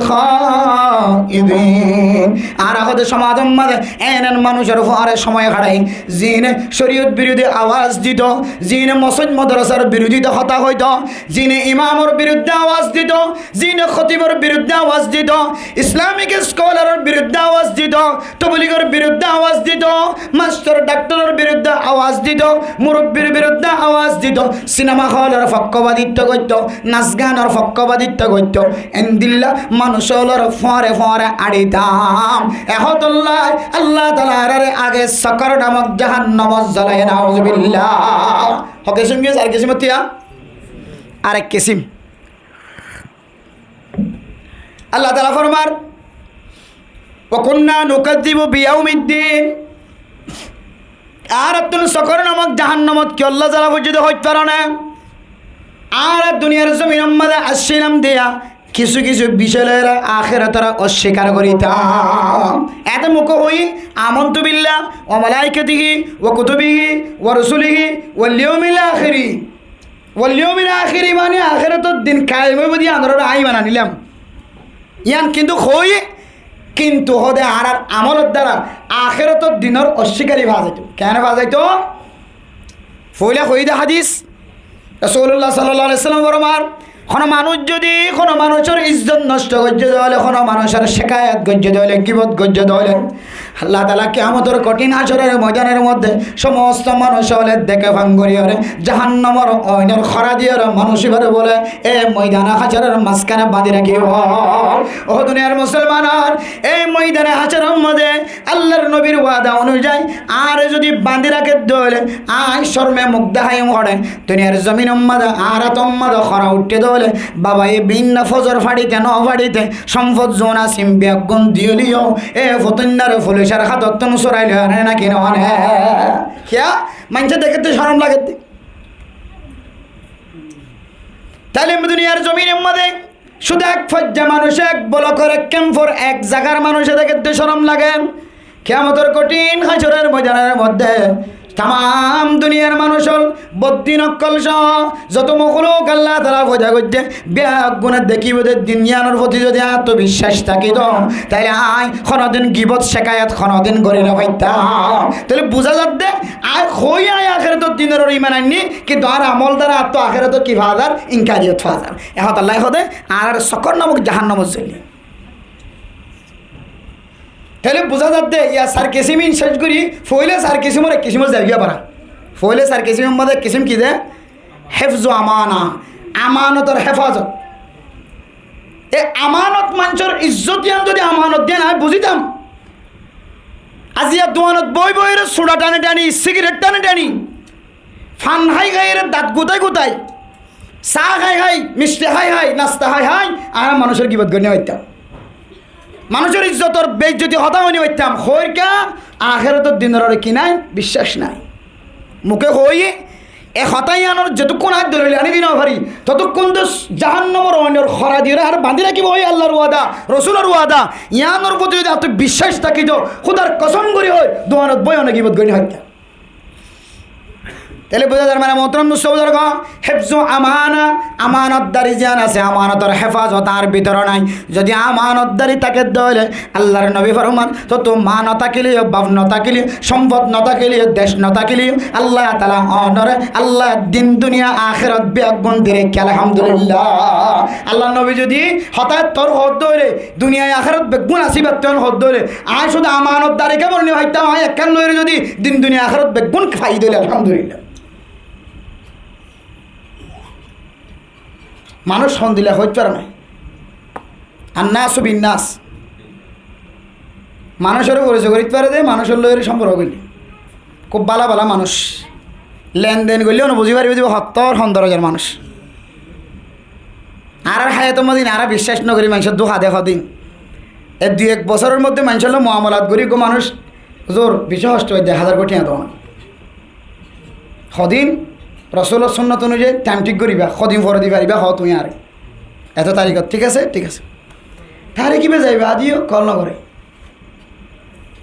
khaidin. Añára hoó de somajor mazé en en manúcor fuare cómoi háçai, ziíne córiyot birodí awaz dito, ziíne mosóid modorasár birodíte hotá hoito, ziíne imamor biruddé awaz dito, ziíne hotibor biruddé awaz dito, Islamic scholaror biruddé awaz dito, tobligor biruddé awaz dito, mastor daktoror biruddé awaz dito, murubbir biruddé awaz dito, sinema hólor fokkobaditto goitto, nas ganor fokkobaditto goitto, endilla manúcólor fuare fuare añçitam. E hotálla Allah taala añárare age Sokor namok jahannamot zolaiyé, nauzubillah. Hó kisím ki, ar kisím tiya? Arek kisím. Allah taala formar, "Wa kunna nukazzibu biyawmiddin." Añárattún Sokor namok jahannamot kiyólla zola foijjé de hoit faro né? Añára duniyar zominor mazé accílam de, kissú kissú bicóy loi ahératoré ossíkar gorítam. Ete muke hoói, "Amantu billah wa malaikatihi wa kutubihi wa rusulihi wal yawmil akhiri." Wal yawmil akhiri mani ahérator din kayem óibo de yíanoré añí iman anilam. Yían kintu hoói, kintu hoó de añárar amolor dara ahérator dinor ossíkari fa zaito. Keén fa zaito? Foila hoói de hádis, Rosulullah sallallahu alaihi wasallam formar, hono manúic zodi hono manúcor izzot nosto goijjé de óile, hono manúcor cekayet goijjé de óile, gibot goijjé de óile, Allah taala kiyamotor kothín hácoror moidanor modde somosto manúic ókkole deke fang goríyore jahannamor oinor hóra diyore manúic ibáre bóle e moidane hácoror mazkáne bañdí rakíbo. Ó duniyar musolmanor, e moidane hácoror modde Allar nobir wada onuzayi añáre zodi bañdí raké de óile, añí corme muk deháiyum hoçé. Duniyar zominor modde añárar ot modde hóra uiththé de óile, babaye bínna fozor façíte no façíte, sompot zun asé beggún diyóliyo, e fotóinnare fulisor hátottún surai loi ané náki no ané? Kiyá? Maincé dekédde corom lagedde. Taile duniyar zominor modde cúdu ek foijja manúic, ek bolokor, ek kempor, ek zagar manúic dekédde corom lage. Kiyamotor kothín hácoror moidanor modde tamam duniyar manúic ókkol, boddin ókkol só, zoto mokluk Allah taala foida goijjé, beggúne dekíbo de din yíanor foti zodi añáttu biccác tákito, taile añí honodin gibot cekayet honodin gorí no faittám. Taile buzá zadde, añí hoói añí ahérator dinor iman ainní, kintu añár amol dara añáttu ahérator ki fa zar? Inkariyot fa zar. E hotálla hoó de, añárar Sokor namok jahannamot zoliyé. Taile buzá zadde, yá sar kisimín céc gorí, foila sar kisimor ek kisimot zaigiya fara. Foila sar kisimor modde ek kisim ki de? Héfzu amana, amanotor héfazot. E amanot maincór izzot yían zodi amanot diyan añí buzitam, aijja duanot boi boire suça thani thani, sigaret thani thani, Fan hái hái ere dat gutai gutai, sá hái hái, mishti hái hái, nasta hái hái, añára manúcor gibot gorí no faittam. Manúcor izzotor beizzoti hotá hoi no faittam. Hoóir kiyá? Ahérotor dinor uore ki nái? Biccác nái. Muke hoóiye, e hotá yíanor zetukkún aññí dolil aní di no fari, totukkún to jahannomor oinor hora diyóre añáre bañdí rakíbo, ói Allar wada, Rosulor wada. Yíanor foti zodi añáttu biccác tákito, Hódar kosóm gorí hoóir, duanot bói one gibot gorí no faittam. Tóile buzá zar, mane, mohtorom dustó buzurgo, héfzu amana, amanotdari ziyán asé, amanotor héfazot añár bútore nái. Zodi amanotdari táke de óile, Allar nobi forman, tottú maa no tákile yó, baf no tákile yó, sómpot no tákile yó, dec no tákile yó, Allah taala onore, Allah din duniya ahérat beggún di raikké, alhamdulillah. Allar nobi zodi hotá ettór hoó de óile, duniyai ahérat beggún así bátton hoó de óile, aññí cúdu amanotdari kebol no faittam, aññí ekkán loiyóre zodi din duniya ahérat beggún fai de óile, alhamdulillah. Manúic hondilla hoit fare nái. Annasu binnas. Manúicoré forisoy gorí fare de, manúicor loiyóre somporko goille. Kúb bála bála manúic. Lenden goille one buzí faribó de, hottór hon dorozar manúic. Añárar háyator modde añára biccác no gorí, maincór dúka de hodin. E dui ek bosóror modde maincór loi muamalat gorí eggúa manúic, huzur, bicí hoctó óiye de, házar gó thiañ do. Hodin Rosulor sunnot onuzayi thaim thík goríba, hodin fore di faribá, hoó tuñí añáre. Eto tarikot, thík asé? Thík asé. Tarikot íba zaiba, aijjó kol no goré.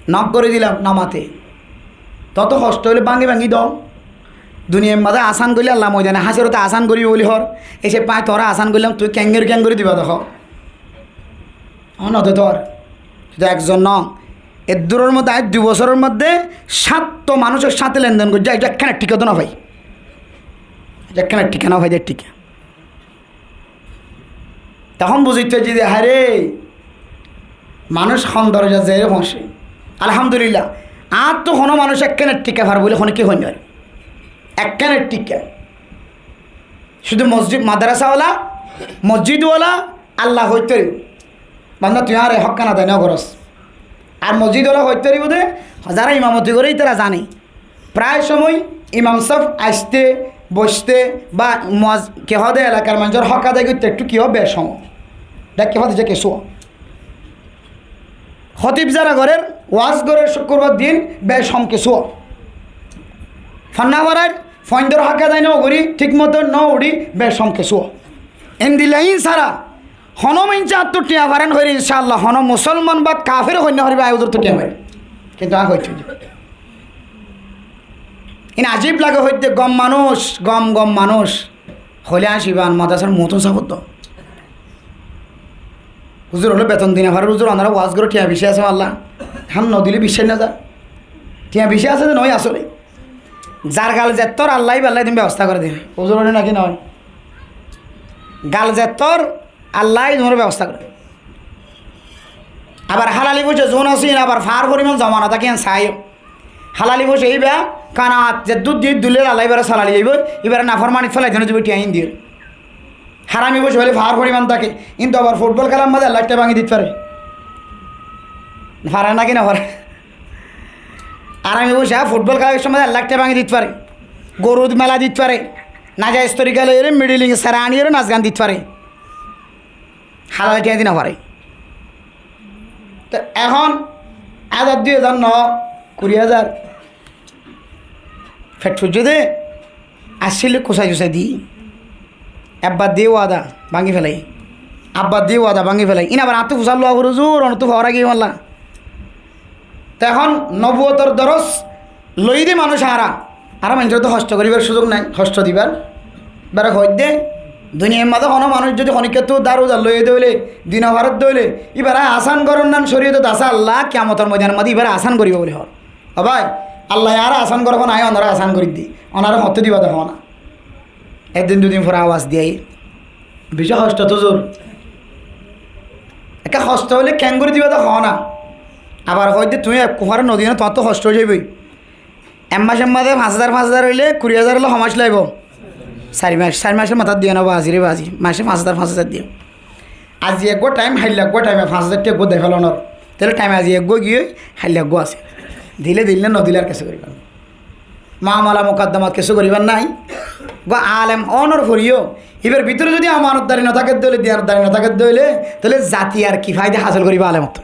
Nok gorí dilam, no mate. Tottú hoctó óile báñgi báñgi do. Duniyair mazé asán goillé Allah moidane hácorote asán goríbo buli hoór. Ece fáñi tuáñre asán goillám, tuñí keéngorí keéngorí diba de hoó. Ó, no de tuáñr. Cúdu ekzon no. Eddúror modde aññí dui bosóror modde sáttó manúicor sáñte lenden goijjí, aijjó ekkána thíka to no fai. Aijjó ekkána thíka no fai de, thíka. Tohón buzít faijjí de, hare, manúic hon dorozat zaiyóre foóñse. Alhamdulillah, añáttu honó manúic ekkána thíka far buli honó ki hoóin no fare. Ekkána thíka. Cúdu mosjid, madrasawala, mosjidwala, Allah hoit faribó, banda, tuñí añáre hókkan adai no gorós. Ar mosjidwala hoit faribó de, zará imamoti goré ítara zane. Prai cómoi imam sáb aisté, boisté ba muaz-, ki hoó de elakar maincór hók adai goitté ettú ki hoó, becóm. Dhákke fadi ze kessú. Hótib zará gorér, waz gorér cúkkurbar din, becóm kessú. Fonná forair, foindor hók adai no gorí, thík moto no uçí, becóm kessú. Endilla ín sára honó maincé añáttu thiañ faren hoilé, incá Allah, honó musolman ba kafer hoóin no faribó, aññí huzurttu thiañ fari. Kintu aññí hoitó de. Ín ajib lage hoitté, gom manúic, gom gom manúic. Hoilé aññí cíban madrasar muútun sáf do. Huzur hoilé beton di no farer, huzur, onorá waz goró, thiañ bicí asé, Allah. Hán no dilé biccác no za. Thiañ bicí asé de noó asóle. Zar gal zettór Allah íbar lla edún bebosta goré de. Huzur hoilé náki noó. Gal zettór Allah íbaré bebosta goré. Abar hálali foicá zuún asé, ín abar faár foriman zoma no táke, ín saiyó. Hálali foicá íba kanaat zeddúr di dulé Allah íbaré salali zaibói, íbaré naformanit félai diyóne zaibói, thiañ ín diyóre. Harami foicá óile faár foriman táke, ín to abar futbol kélar mazé ek lak thiañ báñgi dit fare. Fare náki no fare? Harami foicá futbol kélar somot ek lak thiañ báñgi dit fare. Goru mela dit fare. Najaiz torika loiyóre, midil inge sera aniyóre nas gan dit fare. Hálali thiañ di no fare. Te ehón házar, dui házar no, kuri házar. Fet fuijjé de, accíl kusai kusai di. Ebbar di wada báñgi félai. Abbar di wada báñgi félai. Ín abar añáttu fusár luwa fore huzur, onottú fore giyé malla. Te ehón nobuwotor doros loiyí de manúic añára, añára maincóre to hoctó goríbar cúzuk nái, hoctó dibar. Ibáre hoóidde, duniyair mazé honó manúic zodi honíkkattú dár uzar loiyé de óile, di no faredde óile, íbaré asán gorónnan córiyotot asé, Allah kiyamotor moidanor mazé íbaré asán goríba buli hoór. Ó bái, Allaye añáre asán goré, aññí onoré asán goríddi, onoré hoñttú diba de hoó na. Ek din dui din fore abas diyé, bicí hoctó to zur. Ekká hoctó óile keéngorí diba de hoó na. Abar hoóidde tuñí ekku fore no diyó na, tuáñttú hoctó ói zaibói. Ek macor mazé fañs házar, fañs házar óile kuri házar óile ho mac laibo? Sair mac, sair macor matát diyó na, bazi re bazi, mace fañs házar, fañs házar diyó. Azi eggúa thaim, hailla eggúa thaime fañs házar thiañ eggúa dai félo nor. Tóile thaim azi eggúa giyói, hailla eggúa asé. Dile dil né, no dile ar kessú goríbar nái. Mamala mukaddamat kessú goríbar nái. Uggwá alem ónor foriyó, íbar bútore zodi amanotdari no táke de óile, diyanotdari no táke de óile, tóile zati ar ki faida hásil goríbo alemottú?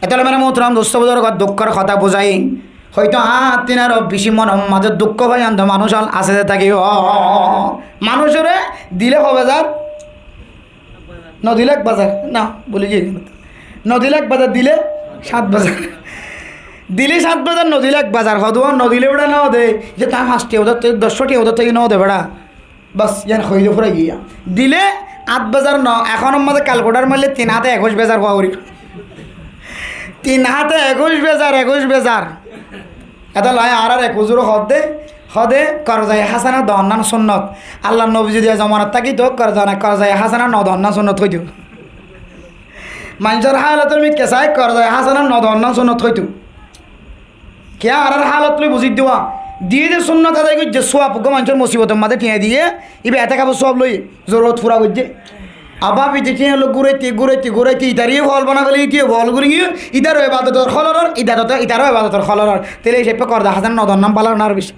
Etólla mere muhtaram dustó buzurgo, dukkór hotá buzái. Hoito añár tínaró beci monor mazé dukko faiyán de manúic ól asé de tákibo. Manúicoré dile ho bazar? No dile ek bazar. No, buli giyí. No dile ek bazar, dile sát bazar. Dile sát bazar, no dile ek bazar. Hodún no dile beça no de. Ze tar fañs tiya uçá, doc tiya uçá no de beça. Bas, yián hoiyé de fúrai giyé. Dile át bazar no, ehón mazé kalkuletar maille tin áte ekuic bazar hoó foribo. Tin áte ekuic bazar, ekuic bazar. Etólla añárar ek huzure hoó de, hoó de, korzaye hásana doonnan sunnot. Allar nobi zodi e zomanat tákito, korza na, korzaye hásana no doonnan sunnot hoito. Maincór hálotor mikká sai, korzaye hásana no doonnan sunnot hoito. Kiyá añárar hálot loi buzí de, diyé de sunnot adai goijjé, suwab uggwá maincór musibotor mazé tiyañ diyé, íba etekafór suwab loi zorurot fura goijjé. Abá bidi tiyañ loi gúraite, gúraite, gúraite, itaré fol bana félaiye, ítaye fol gorí giyé, itaró ebadotor hólor, itaró ebadotor hólor. Tóile e hísabe korza hásana no doonnan bála na ar beci.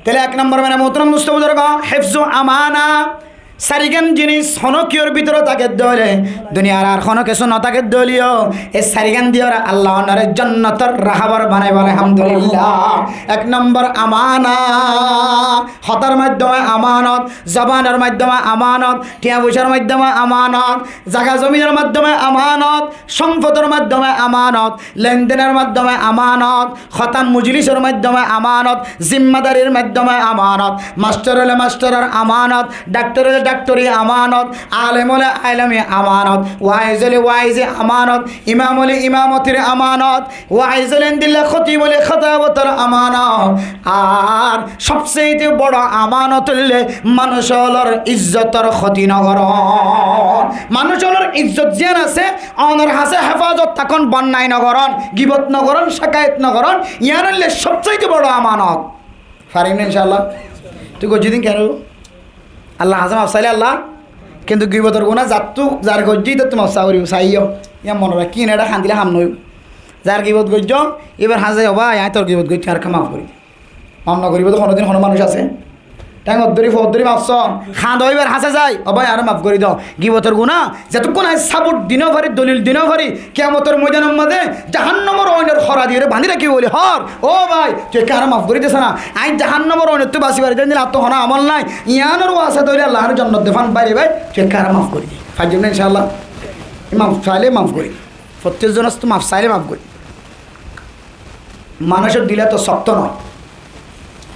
Tóile ek nombor mere muhtaram dustó buzurgo, hifzu amana. Sairgán jinis honó kiyór bútore táke de óile, duniyar ar honó kessú no táke de óileyo, e sairgán diyóre Allah ónore jonnotor rahábar banaibó, alhamdulillah. Ek nombor amana, hotár maiddome amanot, zobanor maiddome amanot, tiyañ foicár maiddome amanot, zaga zominor maiddome amanot, sompodor maiddome amanot, lendenor maiddome amanot, hotá mojlisor maiddome amanot, zimmadarir maiddome amanot, mastor óile mastoror amanot, daktor óile daktori amanot, alem óile alemi amanot, waiz óile waizi amanot, imam óile imamotir amanot, waiz óile endilla hótib óile hótabotor amanot. Ar sobsaite boro amanot óile manúic ólor izzotor hóti no goron. Manúic ólor izzot ziyán asé, ónor hañsé hefazot tákon, bonnai no goron, gibot no goron, cekayet no goron, yián óile sobsaite boro amanot. Farim né incállah? Tui goijjé din kiyá no óibo? Allar hañsé maf sailé Allah, kintu gibotor guná zattú zar goijjé ítattú maf sa foribo, saiyó. Yián mone rakíyo, eçé handile ham no óibo. Zar gibot goijjó, íbar hañsé zai, "Ó bái, añí tor gibot goijjí, añáre maf gorí de." Maf no goríbo de honódin honó manúic asé? Théng dóri, fót dóri maf só. Hañdó íbar hañsé zai, "Ó bái, añáre maf gorí do." Gibotor guná, zetukkún añí sabut di no fari, dolil di no fari, kiyamotor moidanor mazé jahannamor oinor hora diyóre bañdí rakíbo bóli hoór, "Ó bái, tui ekká añáre maf gorí de sára. Añí jahannamor oinottú basi fari de endilla añáttu honó amol nái." Yiánor wasta óile Allah añáre jonnot de fán bái re bái, tui ekká añáre maf gorí de. Faijjum né incállah? Maf sailé maf gorí. Fottí zonottú maf sailé maf gorí. Manúicor dil to sokto no.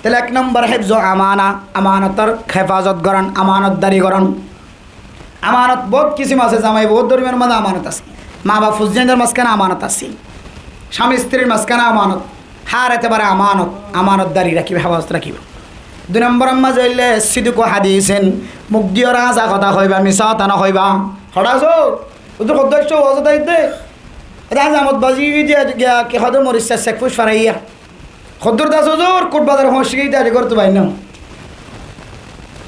Tóile ek nombor hifzu amana, amanotor hefazot goron, amanotdari goron. Amanot bout kisim asé, zamai bouwor dormiyanor mazé amanot asé, ma baf fuzziyaindor mazkáne amanot asé, cami istirir mazkáne amanot, hár etebare amanot, amanotdari rakíba, hefazot rakíba. Dui nomboror mazé óilde sidku hadisin, muk diyóre háñsa hotá hoiba, misá hotá no hoiba. Hoçé asó? Uddúr hoddúr aiccó, wazot aiyér de. Ede añár zamot bazi giyé de, giya ki hoó de, moris sek sek fuc faraiyá. Hoddúr de asó huzur, Kut Bazar foóñici giyé de, aijja górottu bair no.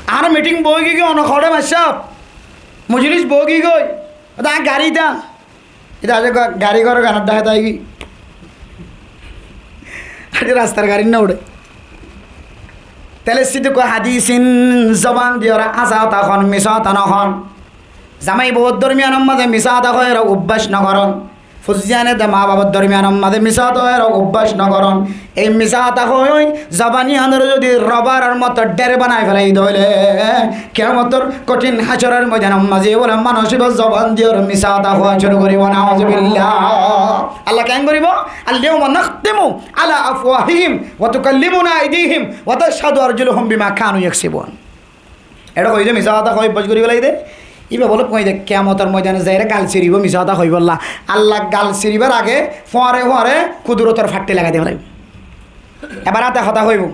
Añár miting boói giyói, ono hoçé massab. Mojlis boói giyói. Ede añár gari ita. Ede aijja ga-, gari góror ganor dháke táki. Aijja rastar gari no uçé. Tóile sidku hadisin, zoban diyóre háñsa hotá hoón, misá hotá no hoón. Zamai bouwor dormiyanor mazé misá hotá hoiyóre ubbác no goron. Fuzziyane de ma babor dormiyanor mazé misá hotá hoiyóre ubbác no goron. Ei misá hotá hoi hoi zoban iyanore zodi robaror moto dhér banai félai de óile, kiyamotor kothin hácoror moidanor mazé bóle manúic ibá zoban diyóre misá hotá hoó cúru goríbo, nauzubillah. Allah keén goríbo? Al-yawma nakhtimu ala afwahihim wa tukallimuna aydihim wa tashhadu arjuluhum bima kanu yaksibun. Eçé hoiyé de misá hotá hoi ubbác gorí félai de. Ibá bóle hoiyé de kiyamotor moidane zaiyóre gal siribo misá hotá hoibolla. Allah gal siribar age fúañre fúañre kudurotor fattí lagai di félaibo. Ebar áte hotá hoibo,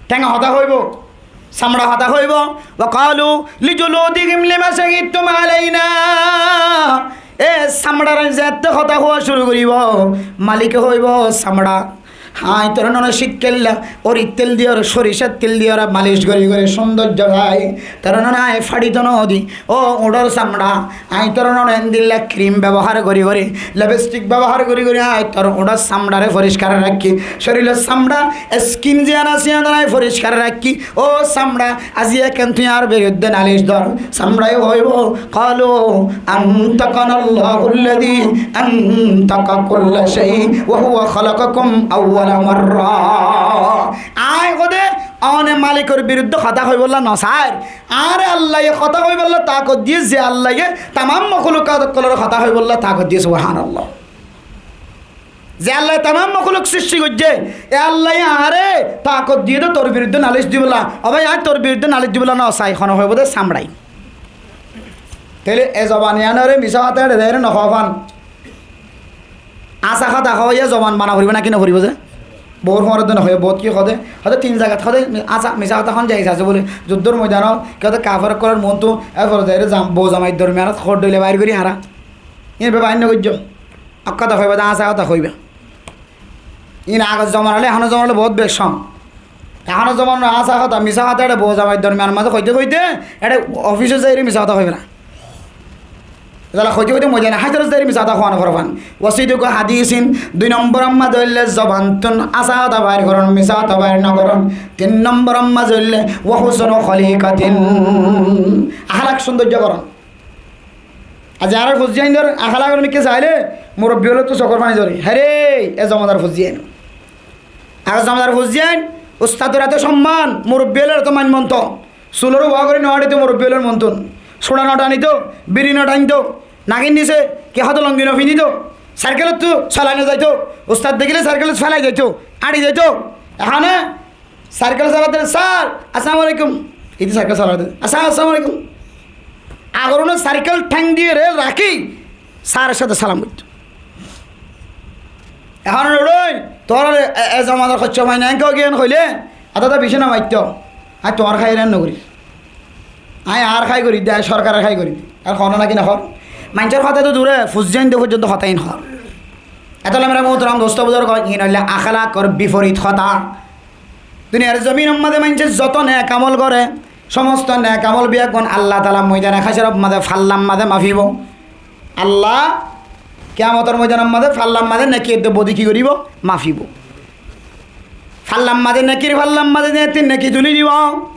thénge hotá hoibo, samça hotá hoibo. Wa qalu li juludihim lima shahidtum alaina. E samçare zeéñtte hotá hoó cúru goríbo, malike hoibo, samça, Aññí toré none cíkkailla, órit tel diyóre, sórisar tel diyóre malic gorí gorí cúndoijja gai. Toré none aññí façito nodi, ó uñçór samça. Aññí toré none endilla kirim bebohár gorí gorí, lebestik bebohár gorí gorí aññí tor uñçór samçaré foriskar rakí. Córilor samça, eskin ziyán asé, yían aññí foriskar rakí. Ó samça, aijja ekkán tui añár biruddé nalic dor. Samçaye hoibó, قالوا أنطقنا الله الذي أنطق كل شيء وهو خلقكم أول مرة. Aññí hoóde, one malikor biruddé hotá hoibólla nosair. Añáre Allaye hotá hoibólla takot diyé, ze Allaye tamam mokolukot ókkolore hotá hoibólla takot diyé, subhánallah. Ze Allaye tamam mokoluk sristi goijjé, e Allaye añáre takot diyé de tor biruddé nalic dibólla. Ó bái, aññí tor biruddé nalic dibólla nosai, hone hoibó de samçai. Tóile e zoban yíanore misá hotá eçe zaire nohoó fán. Asá hotá hoóiya zoban bana foribó náki noforibó ze? Bour fuañre de nohoó, bout ki hoóde, hoóde tin zagat hoóde asá, misá hotá hon jaiz asé bóli. Zuddór moidanot ki hoóde kafer ókkolor muúntu, erfore zaire zam-, bou zamair dormiyanot hoór dóile bair gorí hañra. Yían ebe bair nogoijjó. Hák hotá hoibá de asá hotá hoibá. Iín agor zomanat loi ehónor zomanat loi bout becóm. Ehónor zomanat asá hotá, misá hotá eçe bou zamair dormiyanor mazé hoité hoité eçe ofisot zaire misá hotá hoibá. Zala hoité hoité moidane háccorot zaire misá hotá hoó no foribó. وصدق حديث, dui nombor or mazé óilde zoban tún asá hotá bair gorón, misá hotá bair nogoron. Tin nombor or mazé óilde وحسن خليقة, ahlak cúndoijja gorón. Aijja añárar fuain ókkol or ahlak or mikká sailé murobbi ókkolor tó sokór faní zore. Hé re, e zomadar fuain. Ar zomadar fuain, ustador eto somman, murobbi ókkolor eto main monto. Sulor uore gorí no añçito murobbi ókkolor muúntun. Sura no tanito, biri no tanito, nagir nise ki hoto longi no findito. Saikelottu solai no zaito, ustad dekíle saikelot félai zaito, añçi zaito. Ehóne saikel solade, "Sar, assalamu alaikum." Ite saikel solade, "Assalamu alaikum." Agor óne saikel tháñ diyére rakí saror sáte salam goittó. Ehón uçóin, tuáñrar e, e, e zomadar hoiccá fainna enke óiye hoilé, adá adá bicí no maitto. Aññí tuáñr háiye no gorí. Aññí añár hái gorí de, aññí sorkaror hái gorí de. Ar hoó náki no hoó? Maincór hotá to dure, fuain de foijjonto hotá iín hoó. Etolla mera muhtaram dosto buzurgo, iín óilde ahlakor biforit hotá. Duniyar zominor mazé maincé zoto nek amol goré, somosto nek amol beggún Allah taala moidane háccoror mazé fallar mazé mafibó. Allah kiyamotor moidanor mazé fallar mazé neki edde bodi ki goribó? Mafibó. Fallar mazé nekir fallar mazé de tin neki tuli dibó.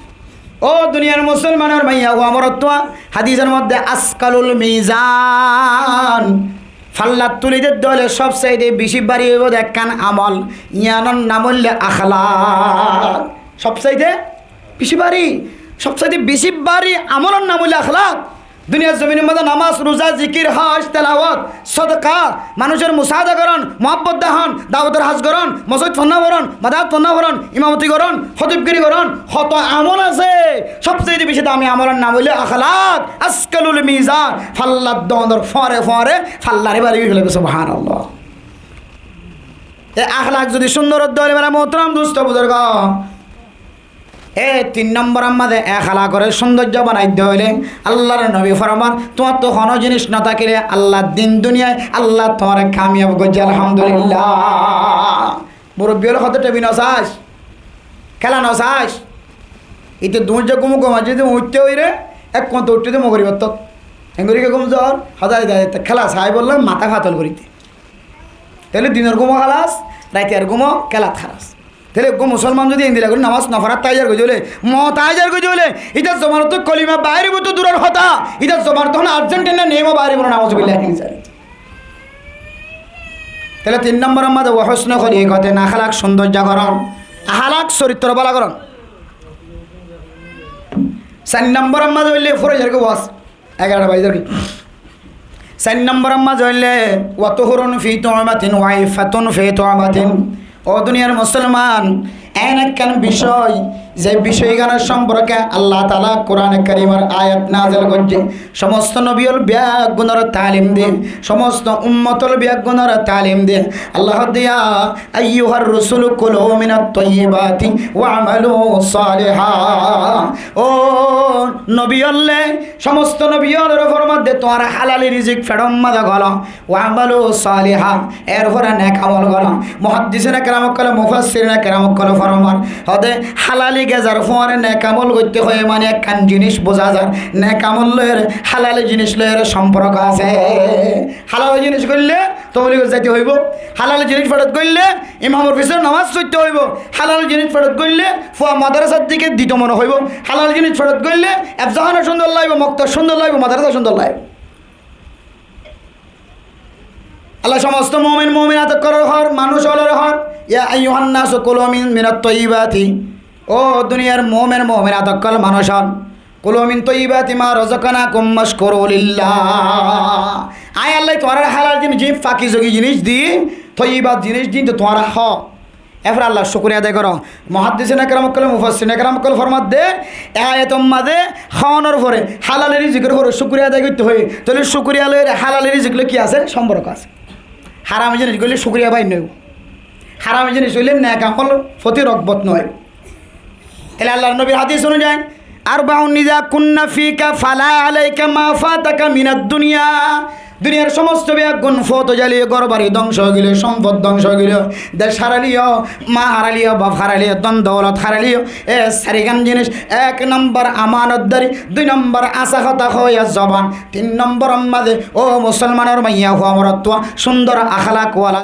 Ó duniyar musolmanor maiya ó morotfua, hadisor modde askalul mizan. Fallat tuli de dóile sobsaite beci bari óibo de ekkán amol, yíanor nam óilde ahlak. Sobsaite beci bari, sobsaite beci bari amolor nam óilde ahlak. Duniyar zominor modde nomaz, ruza, zikir, hoj, telawot, sodaka, manúcor musaada gorón, muhabbot dahón, dawotor haj gorón, mosóit fonná forón, madat fonná forón, imamoti gorón, hótibgiri gorón, hoto amol asé. Sobsaite beci dami amolor nam óilde ahlak. Askalul mizan, fallat dóñdor fore fore fallare bari gorí félaibo, subhánallah. E ahlak zodi cúndor óile mera muhtaram dosto buzurgo, e tin nombor or mazé e ahlakore cúndoijja banaidde óile Allar nobi forman, tuáñttu hono jinis no tákile Allar din duniyai Allah tuáñre kamiyab goijjé, alhamdulillah. Murobbi ókkole hoó de tibi no saic, kéla no saic. Ite duñijja gúmo gúmo zodi uñitte óire, ek kuñta uñitte de mogorib ottót. Engorí ki gúm zor, hoó de, de, de, kéla sai bolla matá fatol gorí de. Tóile dinor gúmo hálas, raitiyar gúmo kélat hálas. Tóile eggúa musolman zodi endilla gorí nomaz no forat táizar goijjé óile, mot aizar goijjé óile, itar zobanottú kolima bair óibo to duror hotá, itar zobanottú ehón Arjentinair nem bair óibo, nauzubillah min zalik. Tóile tin nombor or mazé wa husnu khuliqatin, ahlak cúndoijja gorón, ahlak corittro bála gorón. Sair nombor or mazé óilde fura zargói waz, egarota bazi zargói. Sair nombor or mazé óilde wa tuhurun fi tu'matin wa iffatun fi tu'matin. Ó duniyar musolman, en ekkán bicói, Ze bicóy íganor somporke Allah Taala Kurane Karimor ayat nazil goijjé, somosto nobi ól beggúnore talim de, somosto ummot ól beggúnore talim de. Allah hoó de, "Ayyuhar rusulu kulu minat tayyibati wa'malu saliha." Ó nobi ólle, somosto nobi ólore formar de, tuáñra halali rizik feçor maze golo. "Wa'malu saliha", erfore nek amol goró. Muhaddisine keram ókkole, mufassirine keram ókkole formar, hoó de halali gezar fuare nek amol goitté hoiye, mane ekkán jinis buzá zar, nek amol loiyore, halali jinis loiyore somporko asé. Halali jinis goille tobligor zaite hoibo, halali jinis feçot goille imamor fisone nomaz foitté hoibo, halali jinis feçot goille fua madrasar dike dito mone hoibo, halali jinis feçot goille efzahana cúndor laibo, moktab cúndor laibo, madrasa cúndor laibo. Allah somosto mumin muminat ókkolore hoór, manúic ólore hoór, "Ya ayyuhan nasu kulu min, minat tayyibati." Ó duniyar mumin muminat ókkol manúic ól, "kulu min tayyibati ma razaqnakum washkuru lillah." Añí Allaye tuáñrare halal jinis, ji fakizogi jinis di, tayyibat jinis di, to tuáñra hó. Erfore Allar cúkuriya adai goró. Muhaddisine keram ókkole, mufassirine keram ókkole formar de, e ayator maze hónor fore, halali rizikor fore cúkuriya adai goitté hoiye. Tóile cúkuriya loiyore halali rizik loi ki asé? Somporko asé. Harami jinis goille cúkuriya bair no óibo. Harami jinis óile nek amol foti rogbot no óibo. Tóile Allar nobir hadis onuzayi, "Arbaun iza kunna fika fala alaika ma fataka minad dunya." Duniyar somosto beggún foto zaliyo, gór bari dóngco ói gelo, sompot dóngco ói gelo, dec harailiyo, ma harailiyo, baf harailiyo, don doulot harailiyo, e sairgán jinis, ek nombor amanotdari, dui nombor asá hotá hoiya zoban, tin nombor maze ó musolmanor maiya fua morotfua cúndor akhlak wala